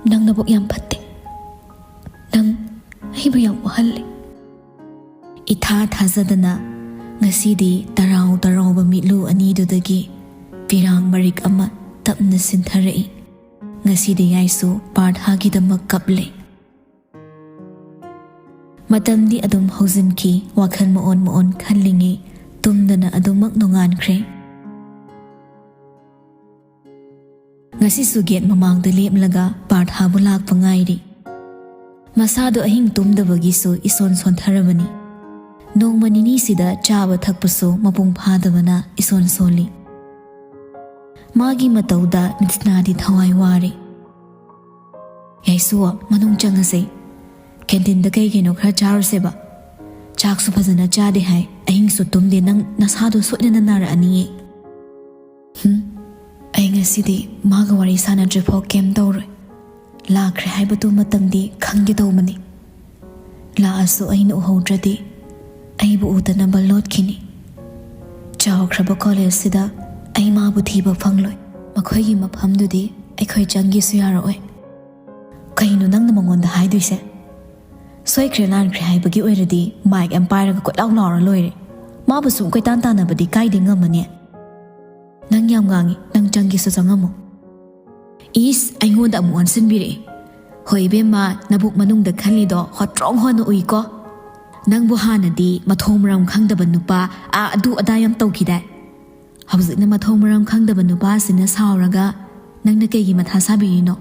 ꯅꯪ ꯅꯕꯨꯛ ꯌꯥꯝ ꯐꯠꯇꯦ꯫ ꯅꯪ ꯑꯩꯕꯨ ꯌꯥꯝ ꯋꯥꯍꯜꯂꯦ꯫ ꯏꯊꯥ ꯊꯥꯖꯗꯅ ꯉꯁꯤꯗꯤ ꯇꯔꯥꯎ ꯇꯔꯥꯎꯕ ꯃꯤꯠꯂꯨ ꯑꯅꯤꯗꯨꯗꯒꯤ ꯐꯤꯔꯥꯡ ꯃꯔꯤꯛ ꯑꯃ ꯇꯞꯅ ꯁꯤꯟꯊꯔꯛꯏ꯫ ꯉꯁꯤꯗꯤ ꯌꯥꯏꯁꯨ ꯄꯥꯔꯊꯒꯤꯗꯃꯛ ꯀꯞꯂꯦ꯫ ꯃꯇꯝꯗꯤ ꯑꯗꯨꯝ ꯍꯧꯖꯤꯟꯈꯤ, ꯋꯥꯈꯜ ꯃꯑꯣꯟ ꯃꯑꯣꯟ ꯈꯜꯂꯤꯉꯩ ꯇꯨꯝꯗꯅ ꯑꯗꯨꯃꯛ ꯅꯣꯡꯉꯥꯟꯈ꯭ꯔꯦ꯫ ꯉꯁꯤꯁꯨ ꯒꯦꯠ ꯃꯃꯥꯡꯗ ꯂꯦꯞꯂꯒ ꯄꯥꯔꯊꯥꯕꯨ ꯂꯥꯛꯄ ꯉꯥꯏꯔꯤ꯫ ꯃꯁꯥꯗꯣ ꯑꯍꯤꯡ ꯇꯨꯝꯗꯕꯒꯤꯁꯨ ꯏꯁꯣꯟ ꯁꯣꯟꯊꯔꯕꯅꯤ꯫ ꯅꯣꯡꯃ ꯅꯤꯅꯤꯁꯤꯗ ꯆꯥꯕ ꯊꯛꯄꯁꯨ ꯃꯄꯨꯡ ꯐꯥꯗꯕꯅ ꯏꯁꯣꯟ ꯁꯣꯜꯂꯤ꯫ ꯃꯥꯒꯤ ꯃꯇꯧꯗ ꯃꯤꯠꯁꯅꯥꯗꯤ ꯊꯋꯥꯏ ꯋꯥꯔꯦ꯫ "ꯌꯥꯏꯁꯨ, ꯃꯅꯨꯡ ꯆꯪꯉꯁꯦ꯫ ꯀꯦꯟꯇꯤꯟꯗ ꯀꯩ ꯀꯩꯅꯣ ꯈꯔ ꯆꯥꯔꯨꯁꯦꯕ꯫ ꯆꯥꯛꯁꯨ ꯐꯖꯅ ꯆꯥꯗꯦ ꯍꯥꯏ, ꯑꯍꯤꯡꯁꯨ ꯇꯨꯝꯗꯦ, ꯅꯪ ꯅꯁꯥꯗꯣ ꯁꯣꯏꯗꯅ ꯅꯥꯔꯛꯑꯅꯤꯌꯦ꯫" "ꯍꯨꯝ, ꯑꯩ ꯉꯁꯤꯗꯤ ꯃꯥꯒ ꯋꯥꯔꯤ ꯁꯥꯟꯅꯗ꯭ꯔꯤꯐꯥꯎ ꯀꯩꯝ ꯇꯧꯔꯣꯏ꯫ ꯂꯥꯛꯈ꯭ꯔꯦ ꯍꯥꯏꯕꯗꯨ ꯃꯇꯝꯗꯤ ꯈꯪꯒꯦ ꯇꯧꯕꯅꯤ꯫ ꯂꯥꯛꯑꯁꯨ ꯑꯩꯅ ꯎꯍꯧꯗ꯭ꯔꯗꯤ ꯑꯩꯕꯨ ꯎꯗꯅꯕ ꯂꯣꯠꯈꯤꯅꯤ꯫ ꯆꯥꯎꯈ꯭ꯔꯕ ꯀꯣꯂꯦꯖꯁꯤꯗ ꯑꯩ ꯃꯥꯕꯨ ꯊꯤꯕ ꯐꯪꯂꯣꯏ꯫ ꯃꯈꯣꯏꯒꯤ ꯃꯐꯝꯗꯨꯗꯤ ꯑꯩꯈꯣꯏ ꯆꯪꯒꯦꯁꯨ ꯌꯥꯔꯛꯑꯣꯏ꯫ ꯀꯩꯅꯣ ꯅꯪꯅ ꯃꯉꯣꯟꯗ ꯍꯥꯏꯗꯣꯏꯁꯦ? ꯁꯣꯏꯈ꯭ꯔꯦ ꯂꯥꯟꯈ꯭ꯔꯦ ꯍꯥꯏꯕꯒꯤ ꯑꯣꯏꯔꯗꯤ ꯃꯥꯏꯛ ꯑꯃ ꯄꯥꯏꯔꯒ ꯀꯣꯏꯂꯥꯎ ꯂꯥꯎꯔ ꯂꯣꯏꯔꯦ꯫ ꯃꯥꯕꯨ ꯁꯨꯝ ꯀꯣꯏꯇꯥꯟ ꯇꯥꯟꯅꯕꯗꯤ ꯀꯥꯏꯗꯩ ꯉꯝꯃꯅꯤ? ꯅꯪ ꯌꯥꯝ ꯉꯥꯡꯉꯤ, ꯅꯪ ꯆꯪꯒꯦꯁꯨ ꯆꯪꯉꯝꯃꯣ꯫ ꯏꯁ, ꯑꯩꯉꯣꯟꯗ ꯑꯃꯨꯛ ꯑꯣꯟꯁꯤꯟꯕꯤꯔꯛꯑꯦ꯫ ꯍꯣꯏ ꯏꯕꯦꯝꯃ, ꯅꯕꯨꯛ ꯃꯅꯨꯡꯗ ꯈꯜꯂꯤꯗꯣ ꯍꯣꯇ꯭ꯔꯣꯡ ꯍꯣꯅ ꯎꯏꯀꯣ꯫ ꯅꯪꯕꯨ ꯍꯥꯟꯅꯗꯤ ꯃꯊꯣꯡ ꯃꯔꯝ ꯈꯪꯗꯕ ꯅꯨꯄꯥ, ꯑꯥ, ꯑꯗꯨ ꯑꯗꯥ ꯌꯥꯝ ꯇꯧꯈꯤꯗꯥꯏ? ꯍꯧꯖꯤꯛꯅ ꯃꯊꯣꯡ ꯃꯔꯝ ꯈꯪꯗꯕ ꯅꯨꯄꯥꯁꯤꯅ ꯁꯥꯎꯔꯒ ꯅꯪꯅ ꯀꯩꯒꯤ ꯃꯊꯥ ꯁꯥꯕꯤꯔꯤꯅꯣ?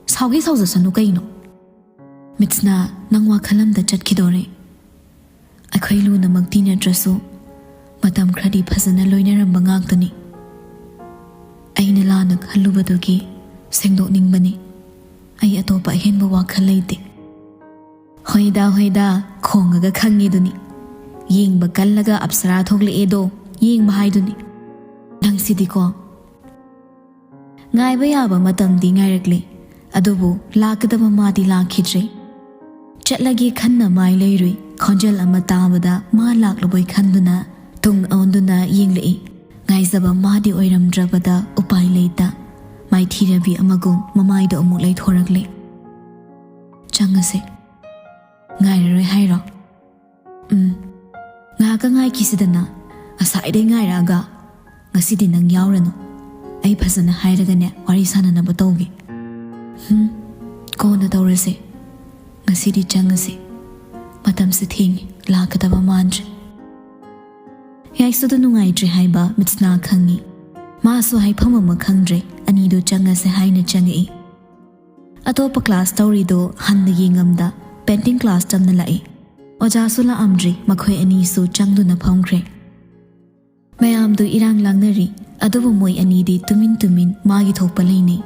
ꯁꯥꯎꯒꯦ ꯁꯥꯎꯖꯁꯅꯨ ꯀꯩꯅꯣ꯫ ꯃꯤꯠꯁꯅꯥ, ꯅꯪ ꯋꯥꯈꯜ ꯑꯃꯗ ꯆꯠꯈꯤꯗꯣꯔꯦ꯫ ꯑꯩꯈꯣꯏ ꯂꯨꯅꯃꯛꯇꯤ ꯅꯠꯇ꯭ꯔꯁꯨ ꯃꯇꯝ ꯈꯔꯗꯤ ꯐꯖꯅ ꯂꯣꯏꯅꯔꯝꯕ ꯉꯥꯛꯇꯅꯤ꯫ ꯑꯩꯅ ꯂꯥꯟꯅ ꯈꯜꯂꯨꯕꯗꯨꯒꯤ ꯁꯦꯡꯗꯣꯛꯅꯤꯡꯕꯅꯤ꯫ ꯑꯩ ꯑꯇꯣꯞꯄ ꯑꯍꯦꯟꯕ ꯋꯥꯈꯜ ꯂꯩꯇꯦ꯫ ꯍꯣꯏꯗ, ꯍꯣꯏꯗ, ꯈꯣꯡꯉꯒ ꯈꯪꯉꯦꯗꯨꯅꯤ꯫ ꯌꯦꯡꯕ ꯀꯜꯂꯒ ꯑꯞꯁꯔꯥ ꯊꯣꯛꯂꯛꯑꯦꯗꯣ, ꯌꯦꯡꯕ ꯍꯥꯏꯗꯨꯅꯤ꯫ ꯅꯪꯁꯤꯗꯤꯀꯣ꯫ ꯉꯥꯏꯕ ꯌꯥꯕ ꯃꯇꯝꯗꯤ ꯉꯥꯏꯔꯛꯂꯦ, ꯑꯗꯨꯕꯨ ꯂꯥꯛꯀꯗꯕ ꯃꯥꯗꯤ ꯂꯥꯛꯈꯤꯗ꯭ꯔꯦ꯫ ꯆꯠꯂꯒꯦ ꯈꯟꯅ ꯃꯥꯏ ꯂꯩꯔꯨꯏ, ꯈꯣꯟꯖꯦꯜ ꯑꯃ ꯇꯥꯕꯗ ꯃꯥ ꯂꯥꯛꯂꯕꯣꯏ ꯈꯟꯗꯨꯅ ꯇꯨꯡ ꯑꯣꯟꯗꯨꯅ ꯌꯦꯡꯂꯛꯏ꯫ ꯉꯥꯏꯖꯕ ꯃꯥꯗꯤ ꯑꯣꯏꯔꯝꯗ꯭ꯔꯕꯗ ꯎꯄꯥꯏ ꯂꯩꯇ ꯃꯥꯏꯊꯤꯔꯕꯤ ꯑꯃꯒꯨꯝ ꯃꯃꯥꯏꯗꯣ ꯑꯃꯨꯛ ꯂꯩꯊꯣꯔꯛꯂꯦ꯫ "ꯆꯪꯉꯁꯦ꯫ ꯉꯥꯏꯔꯔꯣꯏ ꯍꯥꯏꯔꯣ?" "ꯎꯝ꯫ ꯉꯥꯏꯍꯥꯛꯀ ꯉꯥꯏꯈꯤꯁꯤꯗꯅ꯫ ꯉꯁꯥꯏꯗꯩ ꯉꯥꯏꯔꯛꯑꯒ꯫ ꯉꯁꯤꯗꯤ ꯅꯪ ꯌꯥꯎꯔꯅꯨ꯫ ꯑꯩ ꯐꯖꯅ ꯍꯥꯏꯔꯒꯅꯦ ꯋꯥꯔꯤ ꯁꯥꯟꯅꯅꯕ ꯇꯧꯒꯦ꯫" "ꯍꯝ, ꯀꯣꯟꯅ ꯇꯧꯔꯁꯦ꯫ ꯉꯁꯤꯗꯤ ꯆꯪꯉꯁꯦ꯫ ꯃꯇꯝꯁꯦ ꯊꯦꯡꯉꯦ, ꯂꯥꯛꯀꯗꯕ ꯃꯥꯟꯗ꯭ꯔꯦ꯫" ꯌꯥꯏꯁꯨꯗ ꯅꯨꯡꯉꯥꯏꯇ꯭ꯔꯦ ꯍꯥꯏꯕ ꯃꯤꯠꯁꯅꯥ ꯈꯪꯉꯤ꯫ ꯃꯥꯁꯨ ꯍꯥꯏꯐꯝ ꯑꯃ ꯈꯪꯗ꯭ꯔꯦ, ꯑꯅꯤꯗꯨ ꯆꯪꯉꯁꯦ ꯍꯥꯏꯅ ꯆꯪꯉꯛꯏ꯫ ꯑꯇꯣꯞꯄ ꯀ꯭ꯂꯥꯁ ꯇꯧꯔꯤꯗꯣ ꯍꯟꯅ ꯌꯦꯡꯉꯝꯗ ꯄꯦꯟꯇꯤꯡ ꯀ꯭ꯂꯥꯁ ꯇꯝꯅ ꯂꯥꯛꯏ꯫ ꯑꯣꯖꯥꯁꯨ ꯂꯥꯛꯑꯝꯗ꯭ꯔꯤ, ꯃꯈꯣꯏ ꯑꯅꯤꯁꯨ ꯆꯪꯗꯨꯅ ꯐꯝꯈ꯭ꯔꯦ꯫ ꯃꯌꯥꯝꯗꯨ ꯏꯔꯥꯡ ꯂꯥꯡꯅꯔꯤ, ꯑꯗꯨꯕꯨ ꯃꯣꯏ ꯑꯅꯤꯗꯤ ꯇꯨꯃꯤꯟ ꯇꯨꯃꯤꯟ ꯃꯥꯒꯤ ꯊꯣꯛꯄ ꯂꯩꯅꯩ꯫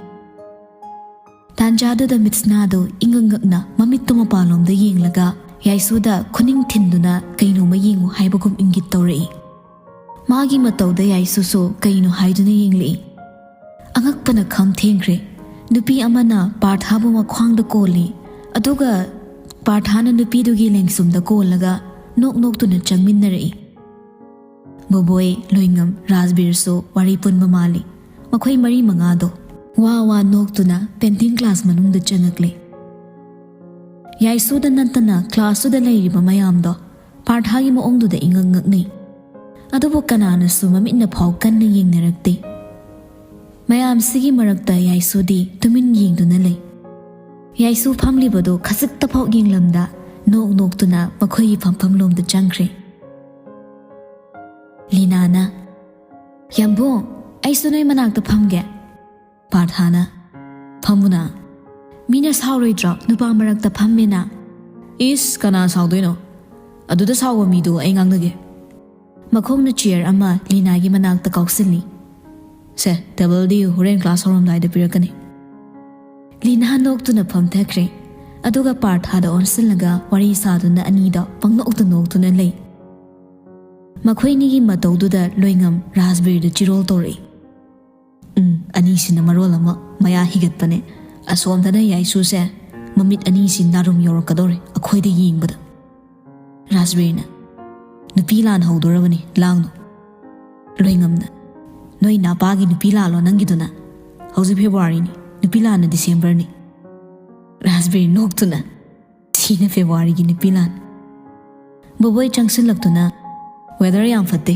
ꯇꯥꯟꯖꯥꯗꯨꯗ ꯃꯤꯠꯁꯅꯥꯗꯨ ꯏꯉꯛ ꯉꯛꯅ ꯃꯃꯤꯠꯇꯨ ꯃꯄꯥꯟꯂꯣꯝꯗ ꯌꯦꯡꯂꯒ ꯌꯥꯏꯁꯨꯗ ꯈꯨꯅꯤꯡ ꯊꯤꯟꯗꯨꯅ ꯀꯩꯅꯣꯝꯃ ꯌꯦꯡꯉꯨ ꯍꯥꯏꯕꯒꯨꯝ ꯏꯪꯒꯤꯠ ꯇꯧꯔꯛꯏ꯫ ꯃꯥꯒꯤ ꯃꯇꯧꯗ ꯌꯥꯏꯁꯨꯁꯨ ꯀꯩꯅꯣ ꯍꯥꯏꯗꯨꯅ ꯌꯦꯡꯂꯛꯏ꯫ ꯑꯉꯛꯄꯅ ꯈꯝ ꯊꯦꯡꯈ꯭ꯔꯦ꯫ ꯅꯨꯄꯤ ꯑꯃꯅ ꯄꯥꯔꯊꯥꯕꯨ ꯃꯈ꯭ꯋꯥꯡꯗ ꯀꯣꯜꯂꯤ, ꯑꯗꯨꯒ ꯄꯥꯔꯊꯥꯅ ꯅꯨꯄꯤꯗꯨꯒꯤ ꯂꯦꯡꯁꯨꯝꯗ ꯀꯣꯜꯂꯒ ꯅꯣꯛ ꯅꯣꯛꯇꯨꯅ ꯆꯪꯃꯤꯟꯅꯔꯛꯏ꯫ ꯕꯣꯕꯣꯏ, ꯂꯣꯏꯉꯝ, ꯔꯥꯖꯕꯤꯔꯁꯨ ꯋꯥꯔꯤ ꯄꯨꯟꯕ ꯃꯥꯜꯂꯤ꯫ ꯃꯈꯣꯏ ꯃꯔꯤ ꯃꯉꯥꯗꯣ ꯋꯥ ꯋꯥ ꯅꯣꯛꯇꯨꯅ painting class ꯃꯅꯨꯡꯗ ꯆꯪꯉꯛꯂꯦ꯫ ꯌꯥꯏꯁꯨꯗ ꯅꯠꯇꯅ classꯇꯨꯗ ꯂꯩꯔꯤꯕ ꯃꯌꯥꯝꯗꯣ ꯄꯥꯔꯊꯥꯒꯤ ꯃꯑꯣꯡꯗꯨꯗ ꯏꯉꯛ ꯉꯛꯅꯩ꯫ ꯑꯗꯨꯕꯨ ꯀꯅꯥꯅꯁꯨ ꯃꯃꯤꯠꯅ ꯐꯥꯎ ꯀꯟꯅ ꯌꯦꯡꯅꯔꯛꯇꯦ꯫ ꯃꯌꯥꯝꯁꯤꯒꯤ ꯃꯔꯛꯇ ꯌꯥꯏꯁꯨꯗꯤ ꯇꯨꯃꯤꯟ ꯌꯦꯡꯗꯨꯅ ꯂꯩ꯫ ꯌꯥꯏꯁꯨ ꯐꯝꯂꯤꯕꯗꯨ ꯈꯖꯤꯛꯇ ꯐꯥꯎ ꯌꯦꯡꯂꯝꯗ ꯅꯣꯛ ꯅꯣꯛꯇꯨꯅ ꯃꯈꯣꯏꯒꯤ ꯐꯝꯐꯝꯂꯣꯝꯗ ꯆꯪꯈ꯭ꯔꯦ꯫ ꯂꯤꯅꯥꯅ, "ꯌꯥꯝꯕꯨꯡ, ꯑꯩꯁꯨ ꯅꯣꯏ ꯃꯅꯥꯛꯇ ꯐꯝꯒꯦ꯫" ꯄꯥꯔꯊꯥꯅ, "ꯐꯝꯃꯨꯅ꯫ ꯃꯤꯅ ꯁꯥꯎꯔꯣꯏꯗ꯭ꯔꯣ ꯅꯨꯄꯥ ꯃꯔꯛꯇ ꯐꯝꯃꯦꯅ?" "ꯏꯁ, ꯀꯅꯥ ꯁꯥꯎꯗꯣꯏꯅꯣ? ꯑꯗꯨꯗ ꯁꯥꯎꯕ ꯃꯤꯗꯨ ꯑꯩ ꯉꯥꯡꯅꯒꯦ꯫" ꯃꯈꯣꯡꯅ chair ꯑꯃ ꯂꯤꯅꯥꯒꯤ ꯃꯅꯥꯛꯇ ꯀꯥꯎꯁꯤꯜꯂꯤ꯫ "ꯁꯦ, tableꯗꯤ ꯍꯣꯔꯦꯟ class ꯍꯧꯔꯝꯗꯥꯏꯗ ꯄꯤꯔꯛꯀꯅꯤ꯫" ꯂꯤꯅꯥ ꯅꯣꯛꯇꯨꯅ ꯐꯝꯊꯈ꯭ꯔꯦ꯫ ꯑꯗꯨꯒ ꯄꯥꯔꯊꯥꯗ ꯑꯣꯟꯁꯤꯜꯂꯒ ꯋꯥꯔꯤ ꯁꯥꯗꯨꯅ ꯑꯅꯤꯗꯣ ꯄꯪꯅꯣꯛꯇ ꯅꯣꯛꯇꯨꯅ ꯂꯩ꯫ ꯃꯈꯣꯏꯅꯤꯒꯤ ꯃꯇꯧꯗꯨꯗ ꯂꯣꯏꯉꯝ ꯔꯥꯖꯕꯤꯔꯗ ꯆꯤꯔꯣꯜ ꯇꯧꯔꯛꯏ꯫ "ꯎꯝ, ꯑꯅꯤꯁꯤꯅ ꯃꯔꯣꯜ ꯑꯃ ꯃꯌꯥ ꯍꯤꯒꯠꯄꯅꯦ꯫ ꯑꯁꯣꯝꯗꯅ ꯌꯥꯏꯁꯨꯁꯦ ꯃꯃꯤꯠ ꯑꯅꯤꯁꯤ ꯅꯥꯔꯨꯝ ꯌꯧꯔꯛꯀꯗꯧꯔꯦ ꯑꯩꯈꯣꯏꯗ ꯌꯦꯡꯕꯗ꯫" ꯔꯥꯖꯕꯤꯔꯅ, "ꯅꯨꯄꯤ ꯂꯥꯟ ꯍꯧꯗꯣꯔꯕꯅꯤ, ꯂꯥꯡꯅꯨ꯫" ꯂꯣꯏꯉꯝꯅ, "ꯅꯣꯏ ꯅꯥꯄꯥꯒꯤ ꯅꯨꯄꯤ ꯂꯥꯜꯂꯣ ꯅꯪꯒꯤꯗꯨꯅ? ꯍꯧꯖꯤꯛ Februaryꯅꯤ, ꯅꯨꯄꯤ ꯂꯥꯟꯅ Decemberꯅꯤ꯫" ꯔꯥꯖꯕꯤꯔ ꯅꯣꯛꯇꯨꯅ, "ꯁꯤꯅ Februaryꯒꯤ ꯅꯨꯄꯤ ꯂꯥꯟ꯫" ꯕꯣꯕꯣꯏ ꯆꯪꯁꯤꯜꯂꯛꯇꯨꯅ, "Weather ꯌꯥꯝ ꯐꯠꯇꯦ꯫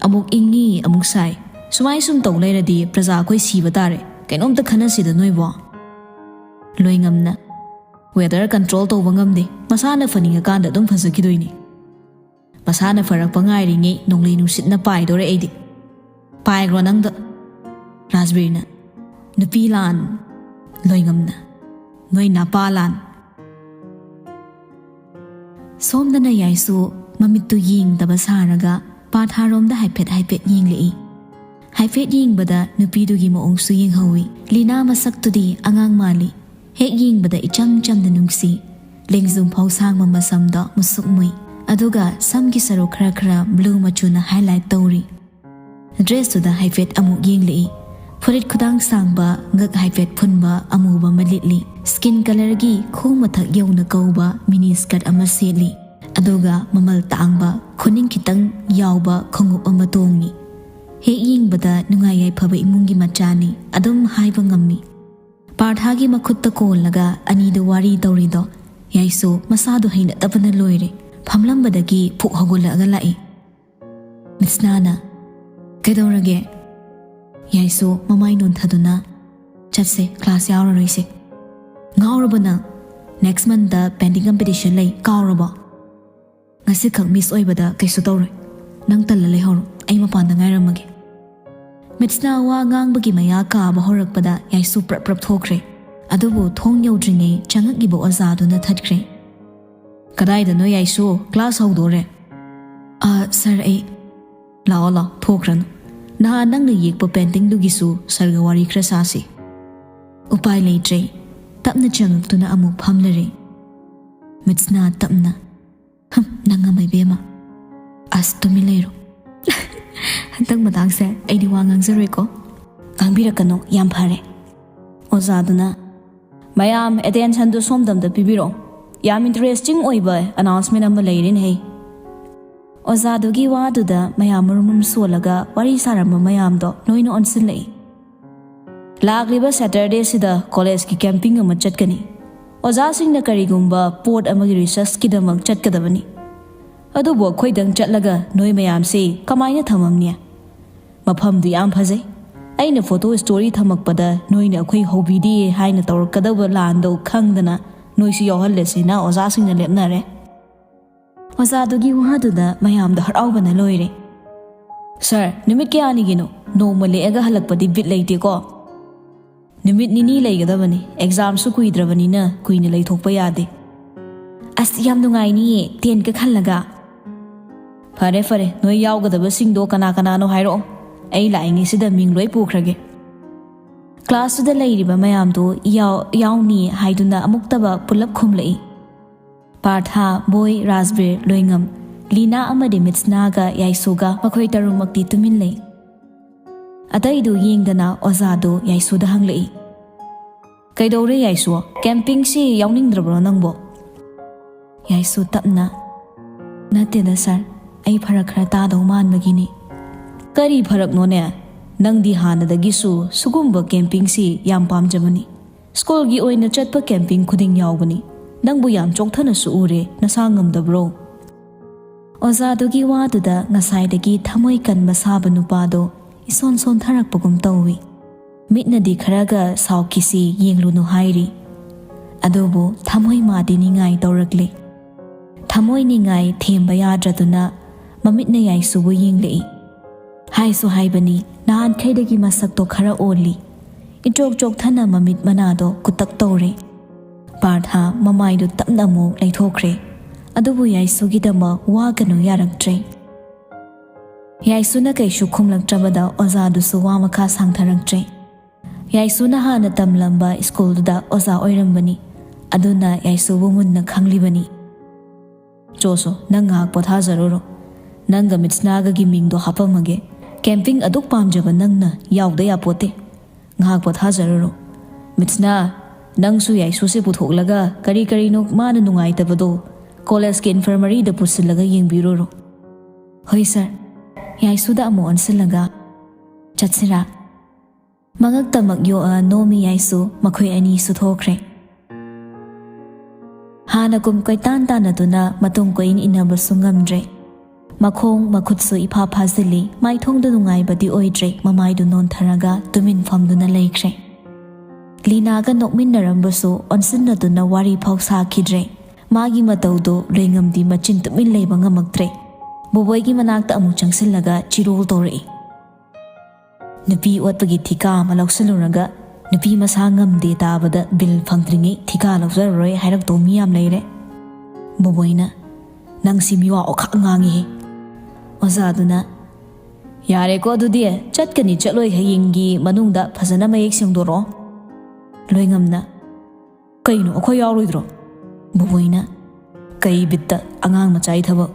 ꯑꯃꯨꯛ ꯏꯪꯉꯤ, ꯑꯃꯨꯛ ꯁꯥꯏ꯫ ꯁꯨꯃꯥꯏ ꯁꯨꯝ ꯇꯧ ꯂꯩꯔꯗꯤ ꯄ꯭ꯔꯖꯥ ꯑꯩꯈꯣꯏ ꯁꯤꯕ ꯇꯥꯔꯦ꯫ ꯀꯩꯅꯣꯝꯇ ꯈꯟꯅꯁꯤꯗ ꯅꯣꯏꯕꯣ꯫" ꯂꯣꯏꯉꯝꯅ, "Weather control ꯇꯧꯕ ꯉꯝꯗꯦ꯫ ꯃꯁꯥꯅ ꯐꯅꯤꯡꯉꯀꯥꯟꯗ ꯑꯗꯨꯝ ꯐꯖꯈꯤꯗꯣꯏꯅꯤ꯫ ꯃꯁꯥꯅ ꯐꯔꯛꯄ ꯉꯥꯏꯔꯤꯉꯩ ꯅꯣꯡꯂꯩ ꯅꯨꯡꯁꯤꯠꯅ ꯄꯥꯏꯗꯣꯔꯦ ꯑꯩꯗꯤ꯫" "ꯄꯥꯏꯈ꯭ꯔꯣ ꯅꯪꯗ꯫" ꯔꯥꯖꯕꯤꯔꯅ, "ꯅꯨꯄꯤ ꯂꯥꯟ꯫" ꯂꯣꯏꯉꯝꯅ, "ꯅꯣꯏ ꯅꯄꯥ ꯂꯥꯟ꯫" ꯁꯣꯝꯗꯅ ꯌꯥꯏꯁꯨ ꯃꯃꯤꯠꯇꯨ ꯌꯦꯡꯗꯕ ꯁꯥꯔꯒ ꯄꯥꯔꯊꯥꯔꯣꯝꯗ ꯍꯥꯏꯐꯦꯠ ꯍꯥꯏꯐꯦꯠ ꯌꯦꯡꯂꯛꯏ꯫ ꯍꯥꯏꯐꯦꯠ ꯌꯦꯡꯕꯗ ꯅꯨꯄꯤꯗꯨꯒꯤ ꯃꯑꯣꯡꯁꯨ ꯌꯦꯡꯍꯧꯏ꯫ ꯂꯤꯅꯥ ꯃꯁꯛꯇꯨꯗꯤ ꯑꯉꯥꯡ ꯃꯥꯜꯂꯤ꯫ ꯍꯦꯛ ꯌꯦꯡꯕꯗ ꯏꯆꯝ ꯆꯝꯅ ꯅꯨꯡꯁꯤ꯫ ꯂꯦꯡꯖꯨꯝ ꯐꯥꯎ ꯁꯥꯡꯕ ꯃꯁꯝꯗꯣ ꯃꯨꯁꯨꯛ ꯃꯨꯏ꯫ ꯑꯗꯨꯒ ꯁꯝꯒꯤ ꯁꯔꯨꯛ ꯈꯔ ꯈꯔ blue ꯃꯆꯨꯅ highlight ꯇꯧꯔꯤ꯫ Dressꯇꯨꯗ ꯍꯥꯏꯐꯦꯠ ꯑꯃꯨꯛ ꯌꯦꯡꯂꯛꯏ꯫ ꯐꯨꯔꯤꯠ ꯈꯨꯗꯥꯡ ꯁꯥꯡꯕ, ꯉꯛ ꯍꯥꯏꯐꯦꯠ ꯐꯨꯟꯕ ꯑꯃꯨꯕ ꯑꯃ ꯂꯤꯠꯂꯤ꯫ Skin colourꯒꯤ ꯈꯣꯡ ꯃꯊꯛ ꯌꯧꯅ ꯀꯧꯕ mini skirt ꯑꯃ ꯁꯦꯠꯂꯤ꯫ ꯑꯗꯨꯒ ꯃꯃꯜ ꯇꯥꯡꯕ, ꯈꯨꯅꯤꯡ ꯈꯤꯇꯪ ꯌꯥꯎꯕ ꯈꯣꯡꯎꯞ ꯑꯃ ꯇꯣꯡꯉꯤ꯫ ꯍꯦꯛ ꯌꯦꯡꯕꯗ ꯅꯨꯡꯉꯥꯏ ꯌꯥꯏꯐꯕ ꯏꯃꯨꯡꯒꯤ ꯃꯆꯥꯅꯤ ꯑꯗꯨꯝ ꯍꯥꯏꯕ ꯉꯝꯃꯤ꯫ ꯄꯥꯔꯊꯥꯒꯤ ꯃꯈꯨꯠꯇ ꯀꯣꯜꯂꯒ ꯑꯅꯤꯗꯨ ꯋꯥꯔꯤ ꯇꯧꯔꯤꯗꯣ ꯌꯥꯏꯁꯨ ꯃꯁꯥꯗꯣ ꯍꯩꯅꯗꯕꯅ ꯂꯣꯏꯔꯦ꯫ ꯐꯝꯂꯝꯕꯗꯒꯤ ꯐꯨꯛ ꯍꯧꯒꯠꯂꯛꯑꯒ ꯂꯥꯛꯏ꯫ ꯃꯤꯠꯁꯅꯥꯅ, "ꯀꯩꯗꯧꯔꯒꯦ?" ꯌꯥꯏꯁꯨ ꯃꯃꯥꯏ ꯅꯣꯟꯊꯗꯨꯅ, "ꯆꯠꯁꯦ, ꯀ꯭ꯂꯥꯁ ꯌꯥꯎꯔꯔꯣꯏꯁꯦ꯫" "ꯉꯥꯎꯔꯕ ꯅꯪ? ꯅꯦꯛꯁ ꯃꯟꯠꯇ ꯄꯦꯟꯇꯤꯡ ꯀꯝꯄꯤꯇꯤꯁꯟ ꯂꯩ, ꯀꯥꯎꯔꯕꯣ?" "ꯉꯁꯤꯈꯛ ꯃꯤꯁ ꯑꯣꯏꯕꯗ ꯀꯩꯁꯨ ꯇꯧꯔꯣꯏ꯫ ꯅꯪ ꯇꯜꯂ ꯂꯩꯍꯧꯔꯣ, ꯑꯩ ꯃꯄꯥꯟꯗ ꯉꯥꯏꯔꯝꯃꯒꯦ꯫" ꯃꯤꯠꯁꯅꯥ ꯋꯥ ꯉꯥꯡꯕꯒꯤ ꯃꯌꯥ ꯀꯥꯕ ꯍꯧꯔꯛꯄꯗ ꯌꯥꯏꯁꯨ ꯄ꯭ꯔꯞ ꯄ꯭ꯔꯞ ꯊꯣꯛꯈ꯭ꯔꯦ꯫ ꯑꯗꯨꯕꯨ ꯊꯣꯡ ꯌꯧꯗ꯭ꯔꯤꯉꯩ ꯆꯪꯉꯛꯂꯤꯕ ꯑꯣꯖꯥꯗꯨꯅ ꯊꯠꯈ꯭ꯔꯦ꯫ "ꯀꯗꯥꯏꯗꯅꯣ ꯌꯥꯏꯁꯨ? ꯀ꯭ꯂꯥꯁ ꯍꯧꯗꯣꯔꯦ꯫" "ꯑ, ꯁꯥꯔ, ꯑꯩ..." "ꯂꯥꯛꯑꯣ, ꯂꯥꯛꯑꯣ, ꯊꯣꯛꯈ꯭ꯔꯅꯨ꯫ ꯅꯍꯥꯟ ꯅꯪꯅ ꯌꯦꯛꯄ ꯄꯦꯟꯇꯤꯡꯗꯨꯒꯤꯁꯨ ꯁꯥꯔꯒ ꯋꯥꯔꯤ ꯈꯔ ꯁꯥꯁꯤ꯫" ꯎꯄꯥꯏ ꯂꯩꯇ꯭ꯔꯦ꯫ ꯇꯞꯅ ꯆꯪꯉꯛꯇꯨꯅ ꯑꯃꯨꯛ ꯐꯝꯂꯔꯦ꯫ ꯃꯤꯠꯁꯅꯥ ꯇꯞꯅ, "ꯍꯝ, ꯅꯪ ꯑꯃ ꯏꯕꯦꯝꯃ꯫ ꯑꯁ, ꯇꯨꯃꯤꯟ ꯂꯩꯔꯣ꯫" "ꯍꯟꯗꯛ ꯃꯇꯥꯡꯁꯦ ꯑꯩꯗꯤ ꯋꯥ ꯉꯥꯡꯖꯔꯣꯏꯀꯣ꯫" "ꯉꯥꯡꯕꯤꯔꯛꯀꯅꯨ, ꯌꯥꯝ ꯐꯔꯦ꯫" ꯑꯣꯖꯥꯗꯨꯅ, "ꯃꯌꯥꯝ ꯑꯦꯇꯦꯟꯁꯟꯗꯨ ꯁꯣꯝꯗꯝꯗ ꯄꯤꯕꯤꯔꯛꯑꯣ꯫ ꯌꯥꯝ ꯏꯟꯇꯔꯦꯁꯇꯤꯡ ꯑꯣꯏꯕ ꯑꯅꯥꯎꯟꯁꯃꯦꯟ ꯑꯃ ꯂꯩꯔꯦꯅꯦꯍꯦ꯫" ꯑꯣꯖꯥꯗꯨꯒꯤ ꯋꯥꯗꯨꯗ ꯃꯌꯥꯝ ꯃꯔꯨꯝ ꯃꯔꯨꯝ ꯁꯣꯜꯂꯒ ꯋꯥꯔꯤ ꯁꯥꯔꯝꯕ ꯃꯌꯥꯝꯗꯣ ꯂꯣꯏꯅ ꯑꯣꯟꯁꯤꯜꯂꯛꯏ꯫ "ꯂꯥꯛꯂꯤꯕ ꯁꯦꯇꯔꯗꯦꯁꯤꯗ ꯀꯣꯂꯦꯖꯀꯤ ꯀꯦꯝꯄꯤꯡ ꯑꯃ ꯆꯠꯀꯅꯤ꯫ ꯑꯣꯖꯥꯁꯤꯡꯅ ꯀꯔꯤꯒꯨꯝꯕ ꯄꯣꯠ ꯑꯃꯒꯤ ꯔꯤꯁꯔꯁꯀꯤꯗꯃꯛ ꯆꯠꯀꯗꯕꯅꯤ꯫ ꯑꯗꯨꯕꯨ ꯑꯩꯈꯣꯏꯗꯪ ꯆꯠꯂꯒ ꯅꯣꯏ ꯃꯌꯥꯝꯁꯤ ꯀꯃꯥꯏꯅ ꯊꯝꯃꯝꯅꯤ? ꯃꯐꯝꯗꯨ ꯌꯥꯝ ꯐꯖꯩ꯫ ꯑꯩꯅ ꯐꯣꯇꯣ ꯁ꯭ꯇꯣꯔꯤ ꯊꯝꯃꯛꯄꯗ ꯅꯣꯏꯅ ꯑꯩꯈꯣꯏ ꯍꯧꯕꯤꯗꯦ ꯍꯥꯏꯅ ꯇꯧꯔꯛꯀꯗꯕ ꯂꯥꯟꯗꯣ ꯈꯪꯗꯅ ꯅꯣꯏꯁꯨ ꯌꯥꯎꯍꯜꯂꯁꯦꯅ ꯑꯣꯖꯥꯁꯤꯡꯅ ꯂꯦꯞꯅꯔꯦ꯫" ꯑꯣꯖꯥꯗꯨꯒꯤ ꯋꯥꯗꯨꯗ ꯃꯌꯥꯝꯗꯣ ꯍꯔꯥꯎꯕꯅ ꯂꯣꯏꯔꯦ꯫ "ꯁꯥꯔ, ꯅꯨꯃꯤꯠ ꯀꯌꯥꯅꯤꯒꯤꯅꯣ? ꯅꯣꯡꯃ ꯂꯦꯛꯑꯒ ꯍꯜꯂꯛꯄꯗꯤ ꯕꯤꯠ ꯂꯩꯇꯦꯀꯣ꯫" "ꯅꯨꯃꯤꯠ ꯅꯤꯅꯤ ꯂꯩꯒꯗꯕꯅꯤ꯫ ꯑꯦꯛꯖꯥꯝꯁꯨ ꯀꯨꯏꯗ꯭ꯔꯕꯅꯤꯅ ꯀꯨꯏꯅ ꯂꯩꯊꯣꯛꯄ ꯌꯥꯗꯦ꯫" "ꯑꯁ, ꯌꯥꯝ ꯅꯨꯡꯉꯥꯏꯅꯤꯌꯦ, ꯇꯦꯟꯠꯀ ꯈꯜꯂꯒ꯫" "ꯐꯔꯦ, ꯐꯔꯦ, ꯅꯣꯏ ꯌꯥꯎꯒꯗꯕꯁꯤꯡꯗꯣ ꯀꯅꯥ ꯀꯅꯥꯅꯣ ꯍꯥꯏꯔꯛꯑꯣ꯫ ꯑꯩ ꯂꯥꯛꯏꯉꯩꯁꯤꯗ ꯃꯤꯡ ꯂꯣꯏ ꯄꯨꯈ꯭ꯔꯒꯦ꯫" ꯀ꯭ꯂꯥꯁꯇꯨꯗ ꯂꯩꯔꯤꯕ ꯃꯌꯥꯝꯗꯣ ꯌꯥꯎ-, ꯌꯥꯎꯅꯤ ꯍꯥꯏꯗꯨꯅ ꯑꯃꯨꯛꯇꯕ ꯄꯨꯂꯞ ꯈꯨꯝꯂꯛꯏ꯫ ꯄꯥꯔꯊ, ꯕꯣꯏ, ꯔꯥꯖꯕꯤꯔ, ꯂꯣꯏꯉꯝ, ꯂꯤꯅꯥ ꯑꯃꯗꯤ ꯃꯤꯠꯁꯅꯥꯒ ꯌꯥꯏꯁꯨꯒ ꯃꯈꯣꯏ ꯇꯔꯨꯛꯃꯛꯇꯤ ꯇꯨꯃꯤꯟ ꯂꯩ꯫ ꯑꯇꯩꯗꯨ ꯌꯦꯡꯗꯅ ꯑꯣꯖꯥꯗꯨ ꯌꯥꯏꯁꯨꯗ ꯍꯪꯂꯛꯏ, "ꯀꯩꯗꯧꯔꯦ ꯌꯥꯏꯁꯨ? ꯀꯦꯝꯄꯤꯡꯁꯤ ꯌꯥꯎꯅꯤꯡꯗ꯭ꯔꯕ꯭ꯔꯣ ꯅꯪꯕꯣ?" ꯌꯥꯏꯁꯨ ꯇꯞꯅ, "ꯅꯠꯇꯦꯗ ꯁꯥꯔ, ꯑꯩ ꯐꯔꯛ ꯈꯔ ꯇꯥꯗꯧ ꯃꯥꯟꯕꯒꯤꯅꯤ꯫" "ꯀꯔꯤ ꯐꯔꯛꯅꯣꯅꯦ? ꯅꯪꯗꯤ ꯍꯥꯟꯅꯗꯒꯤꯁꯨ ꯁꯤꯒꯨꯝꯕ ꯀꯦꯝꯄꯤꯡꯁꯤ ꯌꯥꯝ ꯄꯥꯝꯖꯕꯅꯤ꯫ ꯁ꯭ꯀꯨꯜꯒꯤ ꯑꯣꯏꯅ ꯆꯠꯄ ꯀꯦꯝꯄꯤꯡ ꯈꯨꯗꯤꯡ ꯌꯥꯎꯕꯅꯤ꯫ ꯅꯪꯕꯨ ꯌꯥꯝ ꯆꯣꯛꯊꯅꯁꯨ ꯎꯔꯦ, ꯅꯁꯥ ꯉꯝꯗꯕ꯭ꯔꯣ?" ꯑꯣꯖꯥꯗꯨꯒꯤ ꯋꯥꯗꯨꯗ ꯉꯁꯥꯏꯗꯒꯤ ꯊꯃꯣꯏ ꯀꯟꯕ ꯁꯥꯕ ꯅꯨꯄꯥꯗꯣ ꯏꯁꯣꯟ ꯁꯣꯟꯊꯔꯛꯄꯒꯨꯝ ꯇꯧꯏ꯫ ꯃꯤꯠꯅꯗꯤ ꯈꯔꯒ ꯁꯥꯎꯈꯤꯁꯤ ꯌꯦꯡꯂꯨꯅꯨ ꯍꯥꯏꯔꯤ꯫ ꯑꯗꯨꯕꯨ ꯊꯃꯣꯏ ꯃꯥꯗꯤ ꯅꯤꯡꯉꯥꯏ ꯇꯧꯔꯛꯂꯦ꯫ ꯊꯃꯣꯏ ꯅꯤꯡꯉꯥꯏ ꯊꯦꯝꯕ ꯌꯥꯗ꯭ꯔꯗꯨꯅ ꯃꯃꯤꯠꯅ ꯌꯥꯏꯁꯨꯕꯨ ꯌꯦꯡꯂꯛꯏ꯫ ꯍꯥꯏꯁꯨ ꯍꯥꯏꯕꯅꯤ, ꯅꯍꯥꯟꯈꯩꯗꯒꯤ ꯃꯁꯛꯇꯣ ꯈꯔ ꯑꯣꯜꯂꯤ꯫ ꯏꯆꯣꯛ ꯆꯣꯛꯊꯅ ꯃꯃꯤꯠ ꯃꯅꯥꯗꯣ ꯀꯨꯇꯛ ꯇꯧꯔꯦ꯫ ꯄꯥꯔꯊ ꯃꯃꯥꯏꯗꯨ ꯇꯞꯅ ꯑꯃꯨꯛ ꯂꯩꯊꯣꯛꯈ꯭ꯔꯦ꯫ ꯑꯗꯨꯕꯨ ꯌꯥꯏꯁꯨꯒꯤꯗꯃꯛ ꯋꯥꯒꯅꯨ ꯌꯥꯔꯛꯇ꯭ꯔꯦ꯫ ꯌꯥꯏꯁꯨꯅ ꯀꯩꯁꯨ ꯈꯨꯝꯂꯛꯇ꯭ꯔꯕꯗ ꯑꯣꯖꯥꯗꯨꯁꯨ ꯋꯥ ꯃꯈꯥ ꯁꯥꯡꯊꯔꯛꯇ꯭ꯔꯦ꯫ ꯌꯥꯏꯁꯨꯅ ꯍꯥꯟꯅ ꯇꯝꯂꯝꯕ ꯁ꯭ꯀꯨꯜꯗꯨꯗ ꯑꯣꯖꯥ ꯑꯣꯏꯔꯝꯕꯅꯤ꯫ ꯑꯗꯨꯅ ꯌꯥꯏꯁꯨꯕꯨ ꯃꯨꯟꯅ ꯈꯪꯂꯤꯕꯅꯤ꯫ "ꯆꯣꯁꯣ, ꯅꯪ ꯉꯥꯏꯍꯥꯛ ꯄꯣꯊꯥꯖꯔꯨꯔꯣ꯫ ꯅꯪꯒ ꯃꯤꯠꯁꯅꯥꯒꯒꯤ ꯃꯤꯡꯗꯣ ꯍꯥꯄꯝꯃꯒꯦ꯫ ꯀꯦꯝꯄꯤꯡ ꯑꯗꯨꯛ ꯄꯥꯝꯖꯕ ꯅꯪꯅ ꯌꯥꯎꯗ ꯌꯥꯄꯣꯠꯇꯦ꯫ ꯉꯥꯏꯍꯥꯛ ꯄꯣꯊꯥꯖꯔꯨꯔꯣ꯫ ꯃꯤꯠꯁꯅꯥ, ꯅꯪꯁꯨ ꯌꯥꯏꯁꯨꯁꯦ ꯄꯨꯊꯣꯛꯂꯒ ꯀꯔꯤ ꯀꯔꯤꯅꯣ ꯃꯥꯅ ꯅꯨꯡꯉꯥꯏꯇꯕꯗꯣ ꯀꯣꯂꯦꯖꯀꯤ ꯏꯟꯐꯔꯃꯔꯤꯗ ꯄꯨꯁꯤꯜꯂꯒ ꯌꯦꯡꯕꯤꯔꯨꯔꯣ꯫" "ꯍꯣꯏ ꯁꯥꯔ꯫" ꯌꯥꯏꯁꯨꯗ ꯑꯃꯨꯛ ꯑꯣꯟꯁꯤꯜꯂꯒ, "ꯆꯠꯁꯤꯔꯥ?" ꯃꯉꯛꯇꯃꯛ ꯌꯣꯛꯑ ꯅꯣꯝꯃꯤ ꯌꯥꯏꯁꯨ꯫ ꯃꯈꯣꯏ ꯑꯅꯤꯁꯨ ꯊꯣꯛꯈ꯭ꯔꯦ꯫ ꯍꯥꯟꯅꯒꯨꯝ ꯀꯣꯏꯇꯥꯟ ꯇꯥꯟꯅꯗꯨꯅ ꯃꯇꯨꯡ ꯀꯣꯏꯏꯟ ꯏꯟꯅꯕꯁꯨ ꯉꯝꯗ꯭ꯔꯦ꯫ ꯃꯈꯣꯡ ꯃꯈꯨꯠꯁꯨ ꯏꯐꯥ ꯐꯥꯖꯤꯜꯂꯤ, ꯃꯥꯏꯊꯣꯡꯗꯨ ꯅꯨꯡꯉꯥꯏꯕꯗꯤ ꯑꯣꯏꯗ꯭ꯔꯦ, ꯃꯃꯥꯏꯗꯨ ꯅꯣꯟꯊꯔꯒ ꯇꯨꯃꯤꯟ ꯐꯝꯗꯨꯅ ꯂꯩꯈ꯭ꯔꯦ꯫ ꯂꯤꯅꯥꯒ ꯅꯣꯛꯃꯤꯟꯅꯔꯝꯕꯁꯨ ꯑꯣꯟꯁꯤꯟꯅꯗꯨꯅ ꯋꯥꯔꯤ ꯐꯥꯎ ꯁꯥꯈꯤꯗ꯭ꯔꯦ꯫ ꯃꯥꯒꯤ ꯃꯇꯧꯗꯨ ꯂꯣꯏꯉꯝꯗꯤ ꯃꯆꯤꯟ ꯇꯨꯃꯤꯟ ꯂꯩꯕ ꯉꯝꯃꯛꯇ꯭ꯔꯦ꯫ ꯕꯣꯕꯣꯏꯒꯤ ꯃꯅꯥꯛꯇ ꯑꯃꯨꯛ ꯆꯪꯁꯤꯜꯂꯒ ꯆꯤꯔꯣꯜ ꯇꯧꯔꯛꯏ꯫ "ꯅꯨꯄꯤ ꯑꯣꯠꯄꯒꯤ ꯊꯤꯀꯥ ꯑꯃ ꯂꯧꯁꯤꯜꯂꯨꯔꯒ ꯅꯨꯄꯤ ꯃꯁꯥ ꯉꯝꯗꯦ ꯇꯥꯕꯗ ꯕꯤꯜ ꯐꯪꯗ꯭ꯔꯤꯉꯩ ꯊꯤꯀꯥ ꯂꯧꯖꯔꯔꯣꯏ ꯍꯥꯏꯔꯛꯇꯧ ꯃꯤ ꯌꯥꯝ ꯂꯩꯔꯦ꯫" ꯕꯣꯕꯣꯏꯅ, "ꯅꯪꯁꯤ ꯃꯤꯋꯥ ꯑꯣꯈꯥꯛ ꯉꯥꯡꯉꯤꯍꯦ꯫" ꯑꯣꯖꯥꯗꯨꯅ, "ꯌꯥꯔꯦꯀꯣ, ꯑꯗꯨꯗꯤ ꯆꯠꯀꯅꯤ ꯆꯠꯂꯣꯏ ꯍꯌꯦꯡꯒꯤ ꯃꯅꯨꯡꯗ ꯐꯖꯅ ꯃꯌꯦꯛ ꯁꯦꯡꯗꯣꯔꯛꯑꯣ꯫" ꯂꯣꯏꯉꯝꯅ, "ꯀꯩꯅꯣ, ꯑꯩꯈꯣꯏ ꯌꯥꯎꯔꯣꯏꯗ꯭ꯔꯣ?" ꯕꯣꯕꯣꯏꯅ, "ꯀꯩ ꯕꯤꯠꯇ ꯑꯉꯥꯡ ꯃꯆꯥꯒꯤ ꯊꯕꯛ?"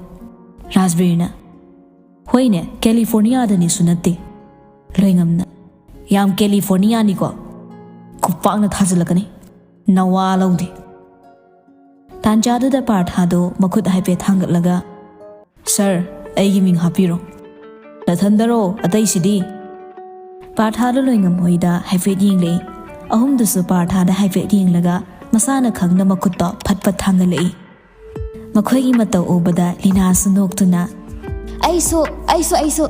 ꯔꯥꯖꯕꯤꯔꯅ, "ꯍꯣꯏꯅꯦ, ꯀꯦꯂꯤꯐꯣꯔꯅꯤꯌꯥꯗꯅꯤꯁꯨ ꯅꯠꯇꯦ꯫" ꯂꯣꯏꯉꯝꯅ, "ꯌꯥꯝ ꯀꯦꯂꯤꯐꯣꯔꯅꯤꯌꯥꯅꯤꯀꯣ, ꯈꯨꯄꯥꯛꯅ ꯊꯥꯖꯤꯜꯂꯛꯀꯅꯤ, ꯅꯋꯥ ꯂꯧꯗꯦ꯫" ꯇꯥꯟꯖꯥꯗꯨꯗ ꯄꯥꯔꯊꯥꯗꯣ ꯃꯈꯨꯠ ꯍꯥꯏꯐꯦꯠ ꯊꯥꯡꯒꯠꯂꯒ, "ꯁꯥꯔ, ꯑꯩꯒꯤ ꯃꯤꯡ ꯍꯥꯞꯄꯤꯔꯣ꯫" ꯅꯊꯟꯗꯔꯣ ꯑꯇꯩꯁꯤꯗꯤ? ꯄꯥꯔꯊꯥꯗꯣ ꯂꯣꯏꯉꯝꯍꯣꯏꯗ ꯍꯥꯏꯐꯦꯠ ꯌꯦꯡꯂꯛꯏ꯫ ꯑꯍꯨꯝꯗꯨꯁꯨ ꯄꯥꯔꯊꯥꯗ ꯍꯥꯏꯐꯦꯠ ꯌꯦꯡꯂꯒ ꯃꯁꯥꯅ ꯈꯪꯅ ꯃꯈꯨꯠꯇꯣ ꯐꯠ ꯐꯠ ꯊꯥꯡꯒꯠꯂꯛꯏ꯫ ꯃꯈꯣꯏꯒꯤ ꯃꯇꯧ ꯎꯕꯗ ꯂꯤꯅꯥꯁꯨ ꯅꯣꯛꯇꯨꯅ, "ꯑꯩꯁꯨ, ꯑꯩꯁꯨ, ꯑꯩꯁꯨ!"